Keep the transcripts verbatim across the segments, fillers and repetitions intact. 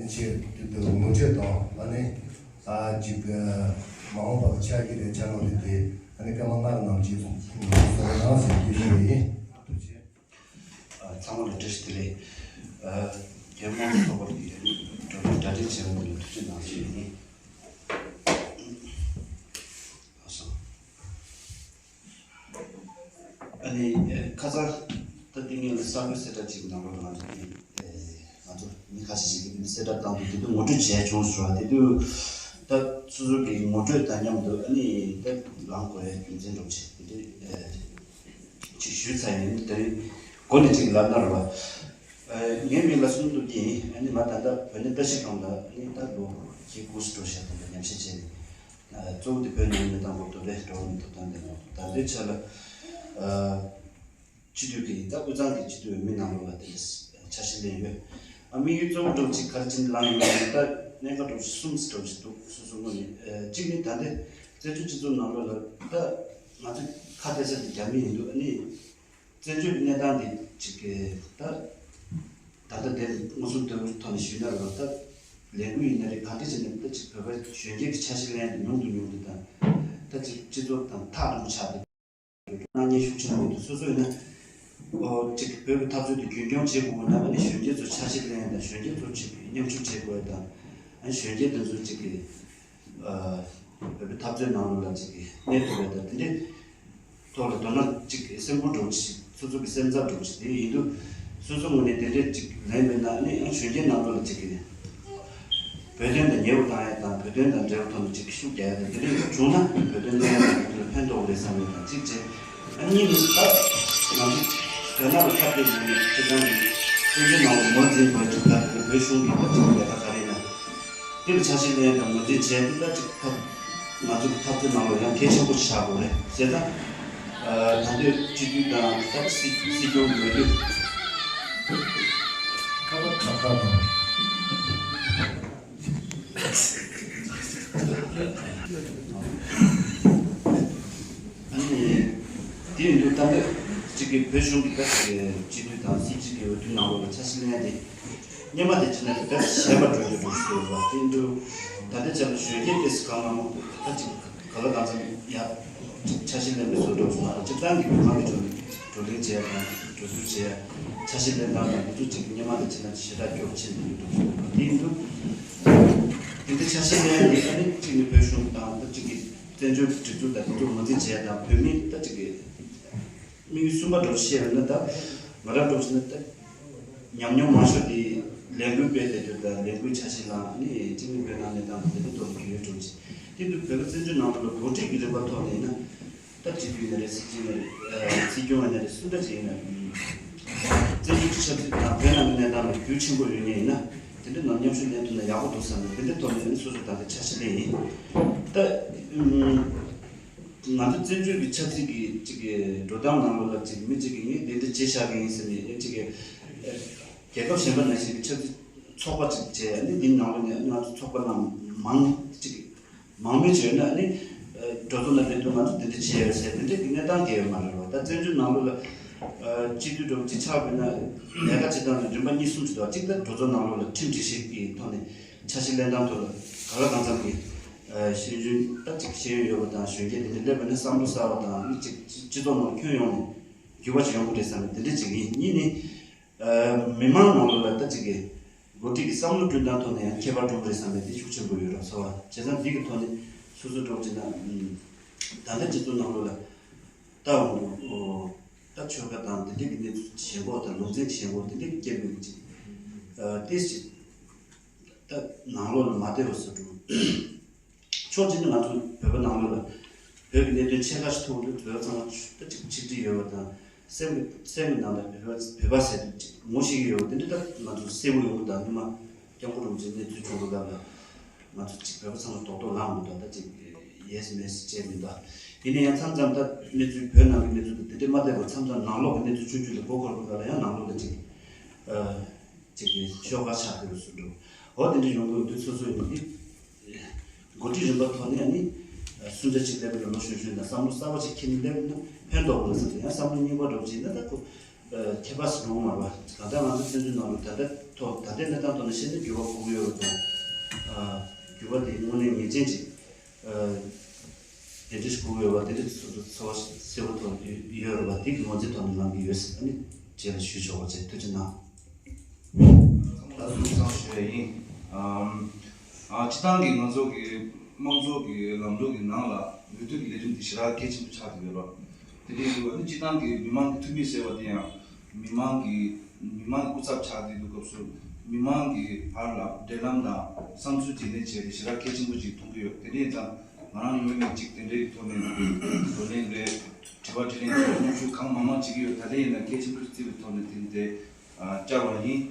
ཆེད་དུ་ངོ་སྤྲོད་དང་ཨ་ནི་ཨ་ཅིག་མ་འོངས་པར་ཆགས་ཀྱི་རེད་ཆགས་ནོ་རེད་དེ་ཨ་ནི་སྐར་མ་ལྔ་རིང་ནང་ཅིག་གསུང་རོགས་གནང་ཟེར་སྐད་ཆ་རེ་ཡིན། ཐུགས་རྗེ་ཆེ། ཨ་ཚང་མ་ལ་བཀྲ་ཤིས་བདེ་ལེགས། ཨ་རྒྱལ་དམངས་ཚོགས་པ་གི་གྲ་སྒྲིག་བྱས་པ་དེ་ལ་ཐུགས་རྗེ་གནང་ཞུ་ཡིན། ལགས་སོ། ཨ་ནི་ཨེ་ཁ་སང་ད་ལྟ་ངས་ལ་གསར་འགོད་གསལ་བསྒྲགས་ཅིག་ནང་ལོགས་ལ་ང་ཚོ་ཨེ་ང་ཚོ་མི་ཁ་ཤས་ཤིག་གིས་ཨ་ནི་གསལ་བསྒྲགས་བཏང་འདུག་དེ་དུས་ངོ་སྤྲོད་བྱས་བྱུང་ཟེར་བ་དེ་དུས་ད་སོ་སོ་གི་ངོ་སྤྲོད་དང་མཉམ་དུ་ཨ་ནི་ད་ལངས་དགོས་ཡ་རྒྱུ་མཚན་འདྲ་བོ་ཅིག་དེ་འདྲ་ཨེ་ཅིག་ཞུས་ཚར་ཡིན། དེ་རིང་མགོ་ནས་ཅིག་ལབ་ན་རེད་བ། ཨེ་ངའི་མིང་ལ་བསོད་ནམས་སྟོབས་རྒྱལ་ཡིན། ཨ་ནི་ང་ད་ལྟ་བོད་ནས་ལྟ་ཞིབ་སློང་ལ་ཨ་ནི་ད་ལོ་བརྒྱད་དགུ་ཙམ་འགྲོ་བཞག་དང་ཉམས་ཞིབ་བྱས་ནས། གཙོ་བོ་དེ་བོད་ནང་གནས་སྟངས་སྐོར་དུ་རེད། འགྲོ་བ་མིའི་ཐོབ་ཐང་དེ་ནང་ད་ལྟའི་ཆ་ལ་སྤྱི་འཐུས་ཀྱི་ད་དབུས་གཙང་གི་སྤྱི་འཐུས་འོས་མི་ནང་ལོགས་ལ་དེ་འདྲ་འཆར་གཞི་ལེན་ཡོད། ཨ་དམིགས་ཡུལ་གཙོ་བོ་འདྲ་བོ་ཅིག་ག་རེ་བྱས་ནས་ལངས་ཡོད་མེད་ད་གནད་འགག་འདྲ་བོ་ཅིག་གསུམ་ཙམ་འདྲ་བོ་ཅིག་འདུག་སོ་སོ་ངོས་ནས་གཅིག་ནི་ད་ལྟའི་བཙན་བྱོལ་སྤྱི་ཚོགས་ནང་ལོགས་ལ་ད་ང་ཚོས་ཁ་གཏད་ས་དེ་རྒྱ་མི་ཡིན་འདུག་ཨ་ནི་བཙན་བྱོལ་གནས་སྟངས་དེ་ཅིག་གི་ད། ད་ལྟ་དེ་མངོན་སུམ་དུ་ཐོག་ནས་ཞུས་ན་རེད་བ། ད་ལས་འགུལ་ཡིན་ན་རེད། ག་འདྲ་བྱས་ནས་ད་ཅིག་བོད་པ་གཞོན་སྐྱེས་ཀྱི་ཆ་ཤས་ལེན་དེ་ཉུང་དུ་ཉུང་དུ་དང་། ད་ཅིག་སྤྱི་ཚོགས་དང་ཐག་རིང་པོ་ཆགས་ཏེ་སྣང་བརྙན་ཤུགས་ཆེན་པོ་འདུག་སོ་སོ་ཡིན་ན་ཨོ་ཅིག་བོད་ཀྱི་འཐབ་རྩོད་དེ་རྒྱུན་སྐྱོང་བྱེད་དགོས་ན་ཨ་ནི་གཞོན་སྐྱེས་ཚོ་ཆ་ཤས་ལེན་དང་གཞོན་སྐྱེས་ཚོ་ཅིག་མཉམ་ཞུགས་བྱེད་དགོས་དང་། ཨ་ནི་གཞོན་སྐྱེས་དེ་ཚོ་ཅིག་གི་ཨ་བོད་པའི་འཐབ་རྩོད་ནང་ལོགས་ལ་ཅིག་གི་གནས་ཐུབ་པའི་དང་དེ་འདྲའི་ཐོག་ལ་དོ་སྣང་ཅིག་སེམས་ཁུར་འདྲ་བོ་ཅིག་སོ་སོ་གི་སེམས་འཚབ་འདྲ་བོ་ཅིག་དེ་ཡིན་དུས་སོ་སོ་ངོས་ནས་དེ་འདྲའི་ཅིག་ལན་མེད་ན་ནི་ཡང་གཞོན་སྐྱེས་ནང་ལོགས་ལ་ཅིག་གི་བོད་དོན་དང་ཉེ་བོ་བཏང་ཡ་དང་བོད་དོན་དང་འབྲེལ་བའི་ཐོག་ནས་ཅིག་གི་ཤུགས་རྒྱག་ཡ་དང་དེ་འདྲ་བྱུང་ན་བོད་དོན་གླེང་ཡ་དང་དེ་ལ་ཕན་ཐོགས་རེད་བསམ་ཡ་དང་གཅིག་བྱས། ཨ་གཉིས་ནི་ད་ང་ཚོ་བོད་ནང་ལ་ཁ་གཏད་ཡོད་ནས་སྤྱི་བཏང་གི་བཙན་བྱོལ་ནང་ལ་ངོས་འཛིན་དགོས་ཅིག་ད་དེ་བོད་གཞུང་གི་ད་ཅིག་ལས་ཀ་ག་རེ་ཡིན་ན། དེ་ལ་ཆ་ཤས་ལེན་དང་ངོས་འཛིན་བྱས་ཏེ་ད་ཅིག་ཐབས་ང་ཚོ་གི་འཐབ་རྩོད་ནང་ལ་ཡང་གལ་ཆེན་པོ་ཆགས་དགོས་རེད། བྱས་ཙང་ད་ལྟའི་སྤྱི་འཐུས་དང་ད་སྲིད་སྲིད་སྐྱོང་གི་འོས་བསྡུ་ཁ་པར་ཁ་པར་དང་ཨ་ནི་དེ་ཡིན་དུས་ད་ལྟ་ཅིག་གི་བོད་གཞུང་གི་ད་ཅིག་གི་སྤྱི་འཐུས་དང་སྲིད་སྤྱི་གི་འོས་བསྡུ་ནང་ལོགས་ལ་ཆ་ཤས་ལེན་ཏེ། སྔོན་མ་དེ་བྱས་ན་དེ་ལྟར་ཞན་པ་འགྲོ་རྒྱུ་འགྲོ་ཞིག་ཡོད་པ་དེ་འདུག་ད་ལྟའི་ཆར་ལ་གཞོན་སྐྱེས་ཏོག་ཙམ་གང་མང་མང་ད་ཅིག་ག་ལ་གང་འཚམ་ཡག་ཅིག་ཆ་ཤས་ལེན་པའི་བཟོ་འདྲ་སོང་ན་སྤྱིར་བཏང་གི་མི་མང་གི་བགྲོ་བགྲོ་གླེང་བྱས་དང་གྲོས་བསྡུར་བྱས་ཆ་ཤས་ལེན་སྟངས་དང་འདི་ཚོ་ཅིག་སྔོན་མ་དེ་བྱས་ན་ཞེ་དྲག་སྐྱོ་བོ་ཆེ་འདུག་འགྲོ་ཞིག་ཡོད་པ་དེ་འདུག་དེ་འདྲ་ཆ་ཤས་ལེན་ཡག་དེ་ཨ་ནི་གཅིག་ནི་བོད་གཞུང་དང་ད་ཅིག་གི་བཙན་བྱོལ་སྒྲིག་འཛུགས་དང་དེ་ཚོ་ངོས་འཛིན་བྱས་དང་བོད་མི་ད་ཅིག་གི་དམིགས་ཡུལ་གསུམ་པ་འདྲ་བོ་བཤད་ཡོད་ན་ད་ང་རང་འདྲ་བོ་བྱས་ན་ད་ཉམས་མྱོང་མང་ཤོས་དེ་ལས་འགུལ་སྤེལ་བསྡད་དུས་དང་ལས་འགུལ་འཆར་གཞི་བླངས་ནས་གཅིག་ནི་བོད་ནང་གནས་སྟངས་དེ་ཚོ་ཐོག་ལ་གལ་ཡོད་འགྲོ་ཆེ། དེ་དུས་བོད་པ་བཙན་བྱོལ་ནང་ལོགས་ལ་འགོ་ཁྲིད་ཀྱི་རིམ་པ་ཐོག་ནས་ཡིན་ན་ད་སྤྱི་འཐུས་ཡིན་ན་རེད། སྲིད་སྤྱི་ཡིན་ན་རེད། སྲིད་སྐྱོང་ཡིན་ན་རེད། སུ་འདྲ་ཅིག་ཡིན་ན་བཙན་བྱོལ་གྱི་ཆབ་སྲིད་དང་བོད་ནང་གི་གནས་སྟངས་ལ་རྒྱུས་ཆེན་པོ་ཡོད་མཁན་ཡིན་ན་དེ་འདྲ་ནང་མཉམ་ཞུགས་ལེན་ཐུབ་ན་ཡག་པོ་འདུག་བསམ་ནས་དེ་འདྲའི་ཐོག་ནས་ཡིན་ན་སོ་སོ་ད་ལྟ་འཆར་གཞི་ལེན་ཡིན། ད། ང་ཚོ་བཙན་བྱོལ་གྱི་ཆབ་སྲིད་ཀྱི་གཅིག་གི་འགྲོ་སྟངས་ནང་ལོགས་ལ་གཅིག་མི་གཅིག་གིས་ངས་འདི་འདྲ་བྱེད་བཞག་གི་ཡིན་ཟེར་ནས་གཅིག་གི་རྒྱལ་ཁབ་གཞན་པ་ནང་བཞིན་གྱི་ཆབ་སྲིད་ཚོགས་པ་གཅིག་བྱས་ནི་འདི་ནང་ལོགས་ནས་ང་ཚོ་ཚོགས་པ་ནང་མང་གཅིག་མང་མོས་བྱས་ན་ནི་འགྲོ་སོང་ལ་དེ་དུས་ང་ཚོ་འདི་འདྲ་བྱས་ཡོད་ཟེར་འདི་འདྲ་གི་གནས་སྟངས་གང་ཡང་ཡོད་མ་རེད་བ། ད་བཙན་བྱོལ་ནང་ལོགས་ལ་སྤྱི་འཐུས་འགྲོ་གཅིག་ཆགས་པ་ཡིན་ན་ལས་ཀ་བྱེད་སྟངས་ལ་རིམ་པ་གཉིས་གསུམ་ཞིག་འདུག་གཅིག་ད་འགྲོ་སོང་ནང་ལོགས་ལ་ཁྲིམས་སྒྲིག་གཞི་གི་ཐོག་ནས་འཆར་གཞི་ལེན་སྟངས་ཐོག་ལ་ག་ལ་གང་འཚམ་གྱི་ཤེས་ཡོན་ད་ཅིག་ཤེས་ཡོན་ཡོད་པ་དང་གཞོན་སྐྱེས་དེ་འདྲ་སླེབས་པ་ན་བསམ་བློ་གསར་བ་དང་ནི་ཅིག་སྤྱི་ཚོགས་ནང་ཁྱོན་ཡོངས་ནས་འགྱུར་བ་ཅིག་ཡོང་གི་རེད་བསམ་ནས་དེ་འདྲ་ཅིག་ཡིན། གཉིས་ནི་མི་མང་ནང་ལོགས་ལ་ད་ཅིག་གི་འགོ་ཁྲིད་ཀྱི་བསམ་བློ་བསྐྲུན་སྟངས་ཐོག་ནས་ཡང་ཁྱད་པར་འགྲོ་གི་རེད་བསམ་པའི་དེ་ཤུགས་ཆེན་པོ་ཡོད་རབས་ཚོར་བ་བྱས་ཙང་འདི་གི་ཐོག་ནས་སོ་སོ་འགྲོ་བྱས་ན་ད་ལྟ་སྤྱི་ཚོགས་ནང་ལོགས་ལ་ད་འོང་དུ་ད་ཆོལ་ཁ་དང་དེ་འདྲ་གི་གནས་ཚུལ་ཞེན་ཁོག་དང་ལུང་ཚན་ཞེན་ཁོག་དེ་འདྲ་གི་སྐྱེ་དགོས་ཀྱི་ཅིག་ཏེ་ཅིག་ད་ནང་ལོགས་ལ་མ་བདེ་བ་བཟོ་འགྲོ། ཕྱོགས་གཅིག་ནས་ང་ཚོ་བོད་པ་ནང་ལོགས་ལ་བོད་ཀྱི་གནད་དོན་ཆེ་ཁག་ཞིག་ཐུག་འདུག་བོད་པ་ཚང་མ་ད་ཅིག་ཆིག་སྒྲིལ་ཡོད་པ་དང་སེམས་ཀྱི་སེམས་ཀྱི་ནང་ལ་བོད་པ་བོད་པ་ཟེར་དུས་ཅིག་ངོ་ཤེས་ཀྱི་ཡོད་པ་དེ་འདྲ་ད་ང་ཚོ་གསལ་པོ་ཡོང་གི་འདུག་སྔོན་མ་སྐྱབས་མགོན་རིན་པོ་ཆེ་གནས་ཚུལ་བྱུང་བའི་སྐབས་ལ་ང་ཚོ་ཅིག་བོད་པ་ཚང་མ་རྡོག་རྡོག་ལངས་མི་འདུག་ད་ཅིག་ཡེས་མེས་བྱས་མི་འདུག་ཡིན་ན་ཡང་མཚམས་མཚམས་ད་གནས་ཚུལ་བོད་ནང་གི་གནས་ཚུལ་དེ་དེ་འདྲ་མ་བདེ་བ་མཚམས་མཚམས་ནང་ལོགས་ཀྱི་གནས་ཚུལ་ཆུང་ཆུང་ལ་མགོ་འཁོར་བའི་སྐབས་ལ་ཡང་ནང་ལོགས་ལ་ཅིག་ཅིག་གི་ཤོག་ཁག་ཆགས་ཡོད་ཟེར་འདུག་འོ་དེ་འདྲ་ཡོང་གི་ཡོད་དུས་སོ་སོ་ཡིན་གྱི་འགོ་ཁྲིད་རིམ་པ་ཐོག་ནས་ནི་སུ་འདྲ་ཅིག་སླེབས་པའི་ལོ་གཞོན་གཞོན་དང་བསམ་བློ་གསར་པ་ཅིག་འཁྱེར་ནས་སླེབས་ན་ཕན་ཐོགས་པ་ལ་ཟེར་ཏེ་ཡང་བསམ་བློ་རྙིང་པ་འདྲ་པོ་ཅིག་ཡིན་ན་ད་ཁོ་ ཁྱད་པར་སུ་འགྲོ་གི་མ་རེད་པ། ད་ལྟ་ང་ཚོ་བཙན་བྱོལ་ནང་ལ་ད་ལྟ་ཐོག་ད་ལྟའི་གནས་སྟངས་ཐོག་ནས་བཤད་ན་འགྱུར་བ་དགོས་ཀྱི་ཡོད་པ་དང་། འགྱུར་བ་དེ་དངོས་གནས་ངེས་ཅན་ཅིག་དེ་འདྲ་ཞིག་དགོས་ཀྱི་ཡོད་པ། དེ་འདྲ་ཚོ་ཚོ་བ་གསལ་པོ་ཐོག་ཡོད་ཡོད་རེད་པ། དེ་གི་ངོས་འཛིན་ཐོག་ནས་ལངས་ཀྱི་ཡོད་ཟེར། ཨ་ནི་རྗེས་ལ་ཞུ་ཆོག་པ་བྱས། ཐུགས་རྗེ་གནང་། ལགས་སོ། ཐུགས་རྗེ་ཆེ་ཞུ་ཡ་ཡིན། ཨམ། ཨ། སྤྱི་བཏང་གི་ང་ཚོ་གི་དམངས་གཙོ་གི་ལམ་ལུགས་ཀྱི་ནང་ལ་འོས་བསྡུ་གི་ལས་རིམ་འདི་ཞེ་དྲག་གལ་ཆེན་པོ་ཆགས་ཀྱི་ཡོད་རེད། དེ་འདྲ་ཡིན་དུས་ཨ་ནི་སྤྱི་བཏང་གི་མི་མང་གི་འཐུས་མི་ཟེར་བ་དེ་ཡང་མི་མང་གི་མི་མང་གི་སྐུ་ཚབ་ཆགས་བསྡད་དུས་སྐབས་སུ། མི་མང་གི་བར་ལ་འབྲེལ་ལམ་དང་བསམ་ཚུལ་བརྗེ་ལེན་བྱས་ཏེ་ཞེ་དྲག་གལ་ཆེན་པོ་ཅིག་མཐོང་གི་ཡོད། དེ་འདྲ་ཡིན་ཙང་ང་རང་ངོས་ནས་ཅིག་དེ་འདྲའི་ཐོག་ནས་བགྲོ་གླེང་རེད། དྲི་བ་དྲིས་ལན་རེད། སྙན་ཞུ་གང་མང་མང་བྱེད་ཀྱི་ཡོད། ད་ལན་ཡིན་ན་གལ་ཆེན་པོ་བརྩིས་པའི་ཐོག་ནས་དེ་འདྲ་བཅར་བ་ཡིན།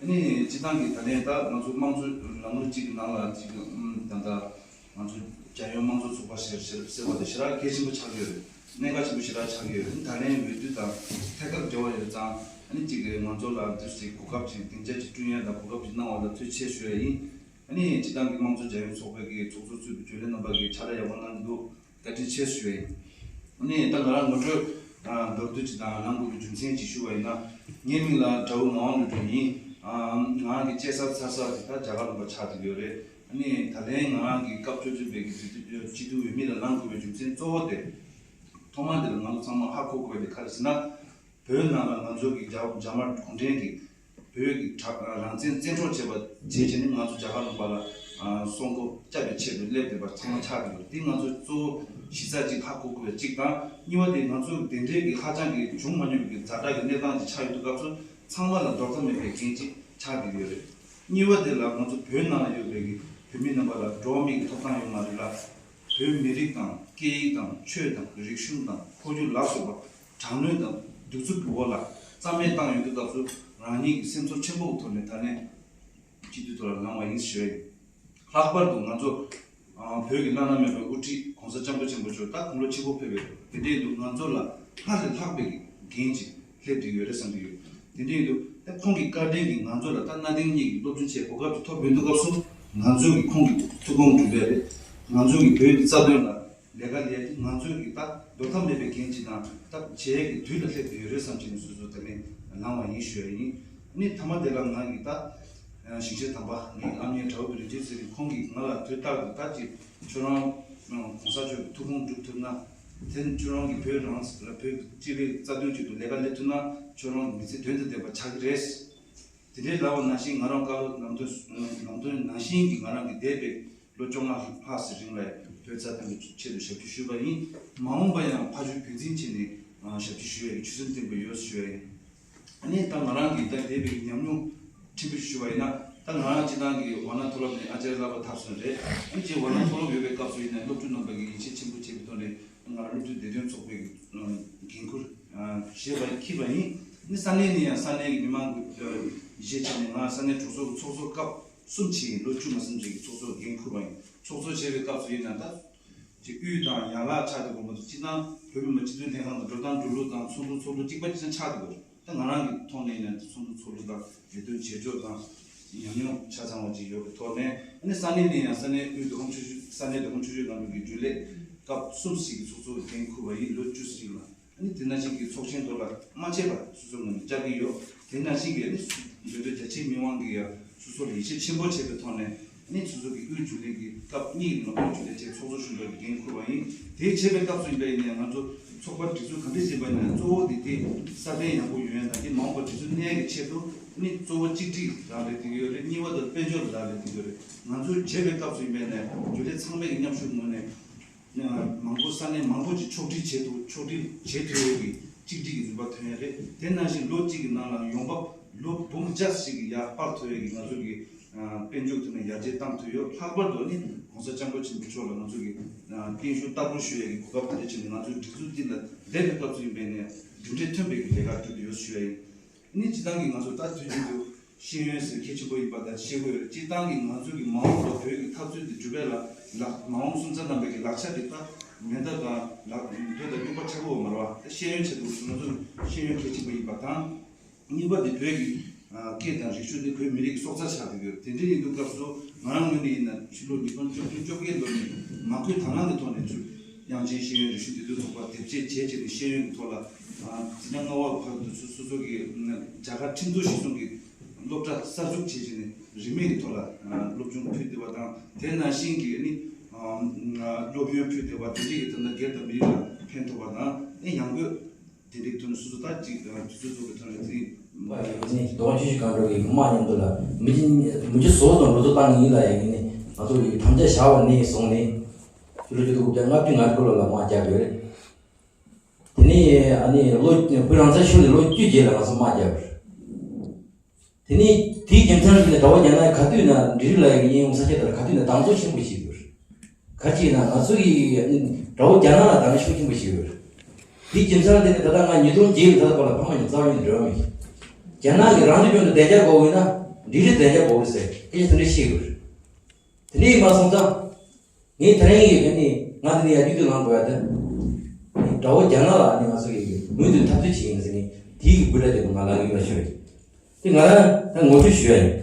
ཨ་ནི་སྤྱི་བཏང་གི་ད་ལན་ད་ང་ཚོ་དམངས་གཙོ་ལམ་ལུགས་གཅིག་གི་ནང་ལ་ཅིག་ད་ལྟ་ང་ཚོ་རྒྱལ་ཡོངས་དམངས་གཙོ་ཚོགས་པ་ཟེར་ཟེར་ཟེར་བ་དེ་ཞེ་དྲག་གལ་ཆེན་པོ་ཆགས་ཀྱི་ཡོད་རེད། གནད་འགག་ཆེན་པོ་ཞེ་དྲག་ཆགས་ཀྱི་ཡོད་རེད། ད་ལན་འོས་བསྡུ་དང་ཐད་ཀར་འབྲེལ་བ་ཡོད་ཙང་། ཨ་ནི་གཅིག་གིས་ང་ཚོ་ལ་འདུ་ཤེས་གོ་སྐབས་ཅིག་སྡིངས་ཆ་ཅིག་བསྐྲུན་ཡ་དང་གོ་སྐབས་ཅིག་གནང་བ་ལ་ཐུགས་རྗེ་ཆེ་ཞུ་ཡ་ཡིན། ཨ་ནི་སྤྱི་བཏང་གི་དམངས་གཙོ་རྒྱལ་ཡོངས་ཚོགས་པའི་གི་ཚོགས་གཙོ་གཙོས་པའི་རྒྱུན་ལས་རྣམ་པ་གིས་ཕྱག་ལས་ཡག་པོ་གནང་གི་འདུག་བཀའ་དྲིན་ཆེ་ཞུ་ཡ་ཡིན། ཨ་ནི་ད་ང་རང་ངོ་སྤྲོད་མདོར་བསྡུས་ཅིག་དང་གནང་དགོས་པའི་རྒྱུ་མཚན་ཅིག་ཞུ་བ་ཡིན་ན། ངའི་མིང་ལ་དགྲ་བོ་ངག་དབང་ལྷུན་གྲུབ་ཡིན། ང་རང་གི་སྐྱེས་ས་འཚར་ས་དེ་ད་རྒྱ་གར་ལུང་པ་ཆགས་བསྡད་ཡོད་རེད། ཨ་ནི་ད་ལན་ང་རང་གི་སྐབས་བཅུ་གཅིག་པའི་གི་སྤྱི་འཐུས་སྤྱི་འཐུས་འོས་མི་ལ་ལངས་དགོས་པའི་རྒྱུ་མཚན་གཙོ་བོ་དེ། ཐོག་མ་དེ་ལ་ང་ཚོ་ཚང་མ་ཧ་གོ་དགོས་པ་དེ་ག་རེ་ཟེར་ན། བོད་ནང་ལ་ང་ཚོ་གི་རྒྱ་རྒྱ་དམར་གུང་ཁྲན་གྱིས་བོད་ཀྱི་དྲག་རང་བཙན་བཙན་འཕྲོག་བྱས་པ་བྱས་བྱས་ནས་ང་ཚོ་རྒྱ་གར་ལུང་པ་ལ་སྲོག་ཁོག་བསྐྱབས་པའི་ཆེད་དུ་སླེབས་བསྡད་པ་ཚང་མ་ཆགས་ཀྱི་ཡོད། དེ་ང་ཚོ་གཙོ་བོ་གཞི་རྩ་གཅིག་ཧ་གོ་དགོས་པ་གཅིག་དང་། གཉིས་པ་དེ་ང་ཚོ་དེ་འདྲའི་གི་ཧ་ཅང་གི་བྱུང་མ་མྱོང་བའི་གི་ཛ་དྲག་གི་གནས་སྟངས་ཅིག་ཆགས་ཡོད་དུས་སྐབས་སུ་ཚང་མ་ལ་འདོར་ཐབས་མེད་པའི་འགན་ཅིག་ཆགས་བསྡད་ཡོད་རེད། གཉིས་པ་དེ་ལ་ང་ཚོ་བོད་ནང་ལ་ཡོད་པའི་གི་བོད་མི་རྣམ་པ་ལ་འགྲོ་བ་མིའི་གི་ཐོབ་ཐང་ཡོད་མ་རེད་ལ། བོད་མི་རིགས་དང་སྐད་ཡིག་དང་ཆོས་དང་རིག་གཞུང་དང་ཁོར་ཡུག་ལ་སོགས་པ་དྲག་གནོན་དང་གདུག་རྩུབ་ཀྱི་འོག་ལ་རྩ་མེད་བཏང་ཡོད་དུས་སྐབས་སུ། རང་ཉིད་ཀྱི་སེམས་ཚོར་ཆེན་པོ་གི་ཐོག་ནས་ད་ལན་སྤྱི་འཐུས་ཐོག་ལ་ལངས་པ་ཡིན་ཞུ་ཡ་ཡིན། ལྷག་པར་དུ་ང་ཚོ་ཨ་བོད་ཀྱི་བླ་ན་མེད་པའི་དབུ་ཁྲིད་༸གོང་ས་༸སྐྱབས་མགོན་ཆེན་པོ་མཆོག་ད་དགུང་ལོ་ཆེན་པོ་ཕེབས་པའི་དེ་འདྲ་ཡིན་དུས་ང་ཚོ་ལ་སྔར་ལས་ལྷག་པའི་འགན་ཅིག་སླེབས་བསྡད་ཡོད་རེད་བསམ་གྱི་ཡོད། དེ་འདྲ་ཡིན་དུས་ད་ཁོང་གི་བཀའ་དྲིན་གྱིས་ང་ཚོ་ལ་ད་གནའ་དེང་གཉིས་ཀྱི་སློབ་སྦྱོང་བྱེད་གོ་སྐབས་ཅིག་ཐོབ་ཡོད་དུས་སྐབས་སུ། ང་ཚོ་གིས་ཁོང་གི་ཐུགས་དགོངས་སྒྲུབ་པ་རེད། ང་ཚོ་གིས་བོད་ཀྱི་རྩ་དོན་ལ་ལས་ཀ་ལས་ཏེ། ང་ཚོས་ཀྱི་ད་འདོར་ཐབས་མེད་པའི་འགན་ཅིག་དང་ད་བྱེད་ཡས་ཀྱི་དུས་ལ་སླེབས་ཡོད་རེད་བསམ་བྱས་ནས་སོ་སོ་ད་ནས་ལངས་པ་ཡིན་ཞུ་ཡ་ཡིན། ནི་མཐའ་མ་དེ་ལ་ང་གིས་ད་ཞིང་གཤེགས་དམ་པ་ངའི་ཨ་མྱེས་དགྲ་བོ་གི་རིན་ཆེན་ཟེར་ནས་ཁོང་གིས་ང་ལ་དུས་རྟག་ཏུ་ད་ཅིག་ཁྱོད་རང་༸གོང་ས་མཆོག་གི་ཐུགས་དགོངས་སྒྲུབ་ཐུབ་ན། དེ་ཁྱོད་རང་གིས་བོད་རང་ལ་བོད་ཀྱི་སྤྱི་པའི་རྩ་དོན་ཆེད་དུ་ལས་ཀ་ལས་ཐུབ་ན་ཁྱོད་རང་གི་མི་ཚེ་དོན་དང་ལྡན་པ་ཆགས་ཀྱི་རེད། དེ་འདྲའི་ལབ་པ་ནང་བཞིན་ང་རང་བཀའ་སློབ་ལམ་སྟོན་ལམ་སྟོན་ནང་བཞིན་གྱི་ང་རང་གི་འདས་པའི་ལོ་བཅོ་ལྔ་ལྷག་ཙམ་རིང་ལ་བོད་རྩ་དོན་གྱི་ཆེད་དུ་ཞབས་ཕྱི་ཞུས་པ་ཡིན། མ་འོངས་པ་ཡང་ཕ་ཇོ་བོད་འཛིན་བྱས་ནས་ཞབས་ཕྱི་ཞུ་ཡ་གི་ཆོད་སེམས་བརྟན་པོ་ཡོད་ཞུ་ཡ་ཡིན། ཨ་ནི་ད་ང་རང་གི་ད་འདས་པའི་ཉམས་མྱོང་ཕྲན་བུ་ཞུ་བ་ཡིན་ན། ད་ང་རང་སྤྱི་བཏང་གི་ཝཱ་ཎ་མཐོ་སློབ་ནས་ཨ་ཙརྱ་བསླབ་པ་ཐོབ་སོང་རེད། ཨ་ནི་རྗེས་ཝཱ་ཎ་མཐོ་སློབ་ཡོད་པའི་སྐབས་སུ་ཡིན་ན་སློབ་ཕྲུག་རྣམ་པ་གིས་ཡིད་ཆེས་ཆེན་པོ་བྱས་པའི་ཐོག་ནས། ང་རང་སློབ་ཕྲུག་བདེ་དོན་ཚོགས་པའི་འགན་ཁུར་བཞེས་པ་འཁྱེར་བ་ཡིན། ནི་ས་གནས་ནས་ཡང་ས་གནས་ཀྱི་མི་མང་གི་ཡིད་ཆེས་བྱས་ནས་ང་ས་གནས་གྲོས་ཚོགས་ཀྱི་ཚོགས་གཙོ་སྐབས་གསུམ་ཕྱིན། ལོ་བཅུ་མ་ཟིན་ཅིག་གི་ཚོགས་གཙོ་འགན་ཁུར་བ་ཡིན། ཚོགས་གཙོ་བྱས་པའི་སྐབས་སུ་ཡིན་ན་ད་ཅིག་དབུས་དང་ཡན་ལག་ཆགས་འདུག་གོ། མ་གཏོགས་སྤྱི་བཏང་བོད་མི་མང་སྤྱི་འཐུས་ལྷན་ཁང་དང་འགྲོ་སྟངས་འགྲོ་ལུགས་དང་ཚོགས་འདུ་ཚོགས་ལུགས་གཅིག་པ་གཅིག་རྐྱང་ཆགས་འདུག་གོ། ད་ང་རང་གི་ཐོག་ནས་ཡིན་ན་ཚོགས་འདུ་ཚོགས་ལུགས་དང་ལས་དོན་བྱེད་ཕྱོགས་དང་ཉམས་མྱོང་ཆ་ཚང་བ་ཅིག་ཡོད་པའི་ཐོག་ནས། ཨ་ནི་ས་གནས་ནས་ཡང་ས་གནས་དབུས་བདེ་སྐོང་ཆོས་ཞུ་ས་གནས་བདེ་སྐོང་ཆོས་ཞུ་ལམ་ལུགས་ཀྱི་རྒྱུན་ལས་སྐབས་གསུམ་ཞིག་གི་ཚོགས་གཙོ་འགན་འཁུར་བ་ཡིན། ལོ་བཅུ་ཞིག་ལ། ཨ་ནི་དེ་ནང་བཞིན་གྱི་ཚོགས་ཆེན་ཐོག་ལ་མ་ཆད་པར་སོ་སོའི་ངོས་ནས་བཅར་གྱི་ཡོད། དེ་ནང་བཞིན་གྱི་ཨ་ནི་མདོ་སྟོད་རྒྱ་ཆེའི་མི་མང་གིས་ཡང་སོ་སོར་ཡིད་ཆེས་ཆེན་པོ་བྱས་པའི་ཐོག་ནས། ནི་སོ་སོ་གི་དབུས་རྒྱུན་ལས་ཀྱི་སྐབས་གཉིས་ཀྱི་ནང་དབུས་རྒྱུན་ལས་བྱས་ཚོགས་གཙོ་གཞོན་པ་གི་འགན་འཁུར་བ་ཡིན། དེ་བྱས་པའི་སྐབས་སུ་ཡིན་པ་ཡིན་ན་ང་ཚོ་ཚོགས་པ་སྒྲིག་འཛུགས་གང་འདྲ་བྱེད་པ་ཡིན་ན་གཙོ་བོ་དེ་དེ་སྲ་བརྟན་ཡག་པོ་ཡོང་ཡ་དང་དེ་མ་འོངས་པར་སྒྲིག་འཛུགས་གནས་ཡ་གི་ཆེད་དུ་ནི་གཙོ་བོ་གཅིག་སྒྲིལ་རག་ལས་བསྡད་ཀྱི་ཡོད་རེད། གཉིས་པ་དང་དཔལ་འབྱོར་རག་ལས་བསྡད་ཀྱི་ཡོད་རེད། ང་ཚོས་བྱས་པའི་སྐབས་སུ་ཡིན་པ་ཡིན་ན་རྒྱུན་ལས་ཚང་མའི་གི་མཉམ་ཞུགས་ངོས་ནས་མང་པོ་ས་གནས་མང་པོ་ཅིག་ཕྱོགས་སྒྲིག་བྱེད་ཐུབ་ཕྱོགས་སྒྲིག་བྱེད་ཐུབ་ཡ་གི་གཅིག་སྒྲིལ་གྱི་རིམ་པ་ཐོན་ཡ་རེད། དེ་ནང་བཞིན་ལོ་གཅིག་གི་ནང་ལ་ཡོང་འབབ་ལོ་འབུམ་བརྒྱ་ཞིག་གི་ཡར་སྤར་ཐུབ་ཡ་གི་ང་ཚོ་གི་དཔལ་འབྱོར་ཐོག་ནས་ཡར་རྒྱས་བཏང་ཐུབ་ཡོད། ལྷག་པར་དུ་ནི་༸གོང་ས་༸སྐྱབས་མགོན་ཆེན་པོ་མཆོག་ལ་ང་ཚོ་གི་བརྟན་བཞུགས་བསྟར་འབུལ་ཞུ་ཡ་གི་གོ་སྐབས་དེ་འདྲ་བྱུང་ནས་ང་ཚོའི་སྒྲིག་འཛུགས་འདི་ལ་འདས་པའི་སྐབས་སུ་ཡིན་པའི་ནས་གྲུབ་འབྲས་ཐོན་པའི་གི་ལས་ཀ་སྒྲུབ་ཡོད་ཞུ་ཡ་ཡིན། ནི་སྤྱི་བཏང་གི་ང་ཚོ་ད་དུས་རྒྱུན་དུ་ཤེས་ཡོན་ཟེར་གལ་ཆེན་པོ་ཡིན་པ་དང་ཤེས་དགོས་ཡོད་རེད། སྤྱི་བཏང་གི་ང་ཚོ་གི་མ་འོངས་པ་བོད་ཀྱི་འཐབ་རྩོད་དེ་འགྲུབ་པའི་ལ་ལག་མ་འོངས་སུམ་རྩ་རྣམ་པའི་གི་ལག་ཆ་དེ་ད་མེ་མདའ་དང་ལག་མདོས་དང་སྨྱུག་པ་ཆག་གི་ཡོད་མ་རེད་བ། ད་ཤེས་ཡོན་ཆེད་དུ་ང་ཚོ་ཤེས་ཡོན་གལ་ཆེན་པོ་ཡིན་པ་དང་། གཉིས་པ་དེ་བོད་ཀྱི་ཨ་སྐད་དང་རིག་གཞུང་དེ་བོད་མི་རིགས་ཀྱི་སྲོག་རྩ་ཆགས་བསྡད་ཡོད། དེ་འདྲ་ཡིན་དུས་སྐབས་སུ་ང་རང་ངོས་ནས་ཡིན་ན་ཕྱི་ལོ་ཉིས་སྟོང་བཅུ་བདུན་བཅོ་བརྒྱད་ལོ་ནས་མ་བསྐུལ་དང་བླངས་ཀྱི་ཐོག་ནས་ཚུར་ དབྱངས་ཅན་ཤེས་ཡོན་རེ་ཞུ་འདུས་སྡོད་ཚོགས་པ་དེབ་སྐྱེལ་བྱས་བྱས་ནས་ཤེས་ཡོན་གྱི་ཐོག་ལ་འཛིན་གྲྭ་ལྔ་པ་བར་དུ་སོ་སོ་སོ་གི་རྒྱ་གར་ཁྲིམས་རྩོད་གཞི་བཟུང་གི་སློབ་གྲྭ་གསར་འཛུགས་བྱས་བྱས་ནས་རིན་མེད་ཀྱི་ཐོག་ལ་སློབ་སྦྱོང་ཕུལ་བསྡད་པ་དང་། དེ་ནང་བཞིན་གྱི་ནི་སློབ་ཡོན་ཕུལ་བསྡད་པ་དེ་འདྲ་གི་ཐོག་ལ་སྒེར་དང་མི་རིགས་ལ་ཕན་ཐོགས་པ་དང་། ཨེ་ཡང་སྒོས་དེ་འདྲའི་ཐོག་ནས་སོ་སོ་ད་ཅིག་དུས་ཚོད་རྫོགས་པའི་ཐོག་ནས་དེ་ནི་རྡོ་རྗེ་ཤུལ་གང་འགྲོ་གི་དམག་མཉམ་དུ་ལ་མི་རྒྱུ་མི་རྒྱུ་བཟོ་དང་འགྲོ་སོང་བཏང་ཡིན་ལ་ཡིན་ནི་ང་ཚོ་གི་དམ་བཅའ་བཞག་པ་ནས་བཟུང་ནས་ཕྱི་ལོ་ཆིག་སྟོང་དགུ་བརྒྱ་ལྔ་བཅུ་ང་དགུ་ལོ་ལ་དམག་རྒྱག་དགོས་རེད། དེ་ནས་ཨ་ནི་ལོ་བོད་རང་བཙན་ཤོར་ནས་ལོ་བཅུ་རྗེས་ལ་ང་ཚོ་དམག་རྒྱག་དགོས་རེད། དེ་ནས་དེའི་རྒྱུ་མཚན་གྱིས་ནི་དགྲ་བོ་རྒྱ་ནག་ག་དུས་ན་འབྲི་རུ་ལ་ཡང་ཡིན་ཡང་ས་སྐྱ་དེར་ག་དུས་ན་དམ་བཟུང་ཆེན་པོ་ཞིག་ཡོད། ག་ཅི་ན་ང་ཚོ་ཡི་དགྲ་བོ་རྒྱ་ནག་ལ་དམ་བཟུང་ཆེན་པོ་ཞིག་ཡོད། དེའི་རྒྱུ་མཚན་དེ་ནི་ད་ལྟ་ང་ཉིས་སྟོང་བརྒྱད་ལ་ད་ལྟ་བར་ལ་ཕ་མ་ཉིད་རྩ་བ་ཉིད་འབྲེལ་བ་མེད། རྒྱ་ནག་གིས་རང་གི་དོན་དུ་བདེ་འཇགས་དགོས་ཡོད་ན་འབྲི་རུ་བདེ་འཇགས་དགོས་རེད་ཟེར་སྐད་ཆ་དེ་འདྲ་བཤད་ཡོད། དེ་འདྲ་ཡིན་པ་སོང་ཙང་། ངས་དེ་རིང་ཡི་གེ་ནི་ང་དེ་ནས་ཡར་རྒྱུད་དུ་ལངས་དགོས་ཡ་དེ། དགྲ་བོ་རྒྱ་ནག་ལ་ནི་ང་ཚོ་ཡི་གེ་མུ་མཐུད་འཐབ་རྩོད་བྱེད་ཡིན་ཟེར་ནས་དེའི་གི་འབུལ་ལ་དེ་ང་ལ་ཡོད་ལ་ཤོད་རེད། དེ་ང་རང་ད་ངོ་སྤྲོད་ཞུ་ཡ་ཡིན།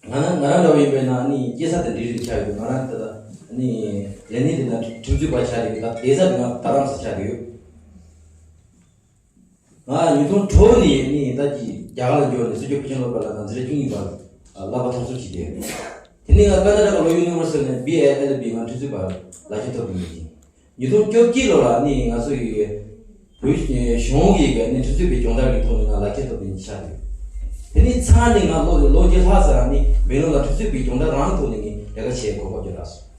ང་རང་ང་རང་འདྲ་བོ་ཡིན་པས་ན་ནི་སྐྱེས་ས་དེ་འབྲི་རུ་ཆགས་ཡོད། ང་རང་དེ་ད་ནི་ལས་གནས་དེ་ན་ཁྲིམས་རྩོད་པ་ཆགས་ཡོད། ད་བསྡད་ས་དེ་ང་རྡ་རམ་ས་ཆགས་ཡོད། ང་ཉིས་སྟོང་དྲུག་ནས་ནི་ད་ཀྱི་རྒྱ་གར་ལ་འབྱོར་ནས་སྲོལ་རྒྱུན་བོད་ཁྱིམ་སློབ་གྲྭ་ལ་ང་འཛིན་གྲྭ་བཅུ་གཉིས་བར་བསླབ་པ་འཐབ་རྩོད་བྱས་ཏེ། དེ་ནས་ང་ཀ་ན་ཊ་ཀ་ལོ་ཡུ་ནི་ཝར་སི་ཊི་ནས་བི་ཨེ་ཨེལ་ཨེལ་བི་ང་ཁྲིད་རྩོད་པ་ལག་ཁྱེར་ཐོབ་པ་ཡིན། ཉིས་སྟོང་བཅོ་བརྒྱད་ལོ་ལ་ནི་ང་ཚོ་ཡི་བོད་གཞུང་གི་གི་ནི་ཁྲིད་རྩོད་པའི་སྦྱོང་བརྡར་གྱི་ཐོག་ནས་ང་ལག་ཁྱེར་ཐོབ་པ་ཡིན་ཆགས་ཏེ། དེ་ནས་ཚར་ནས་ང་ལོ་ལོ་བརྒྱད་ལྷག་ཙམ་ནི་སྦེང་ལོར་ལ་ཁྲིད་རྩོད་པའི་སྦྱོང་བརྡར་རང་ཐོག་ནས་ངས་ལས་ཀ་བྱེད་དགོས་པ་བརྗོད་རག་སོང་།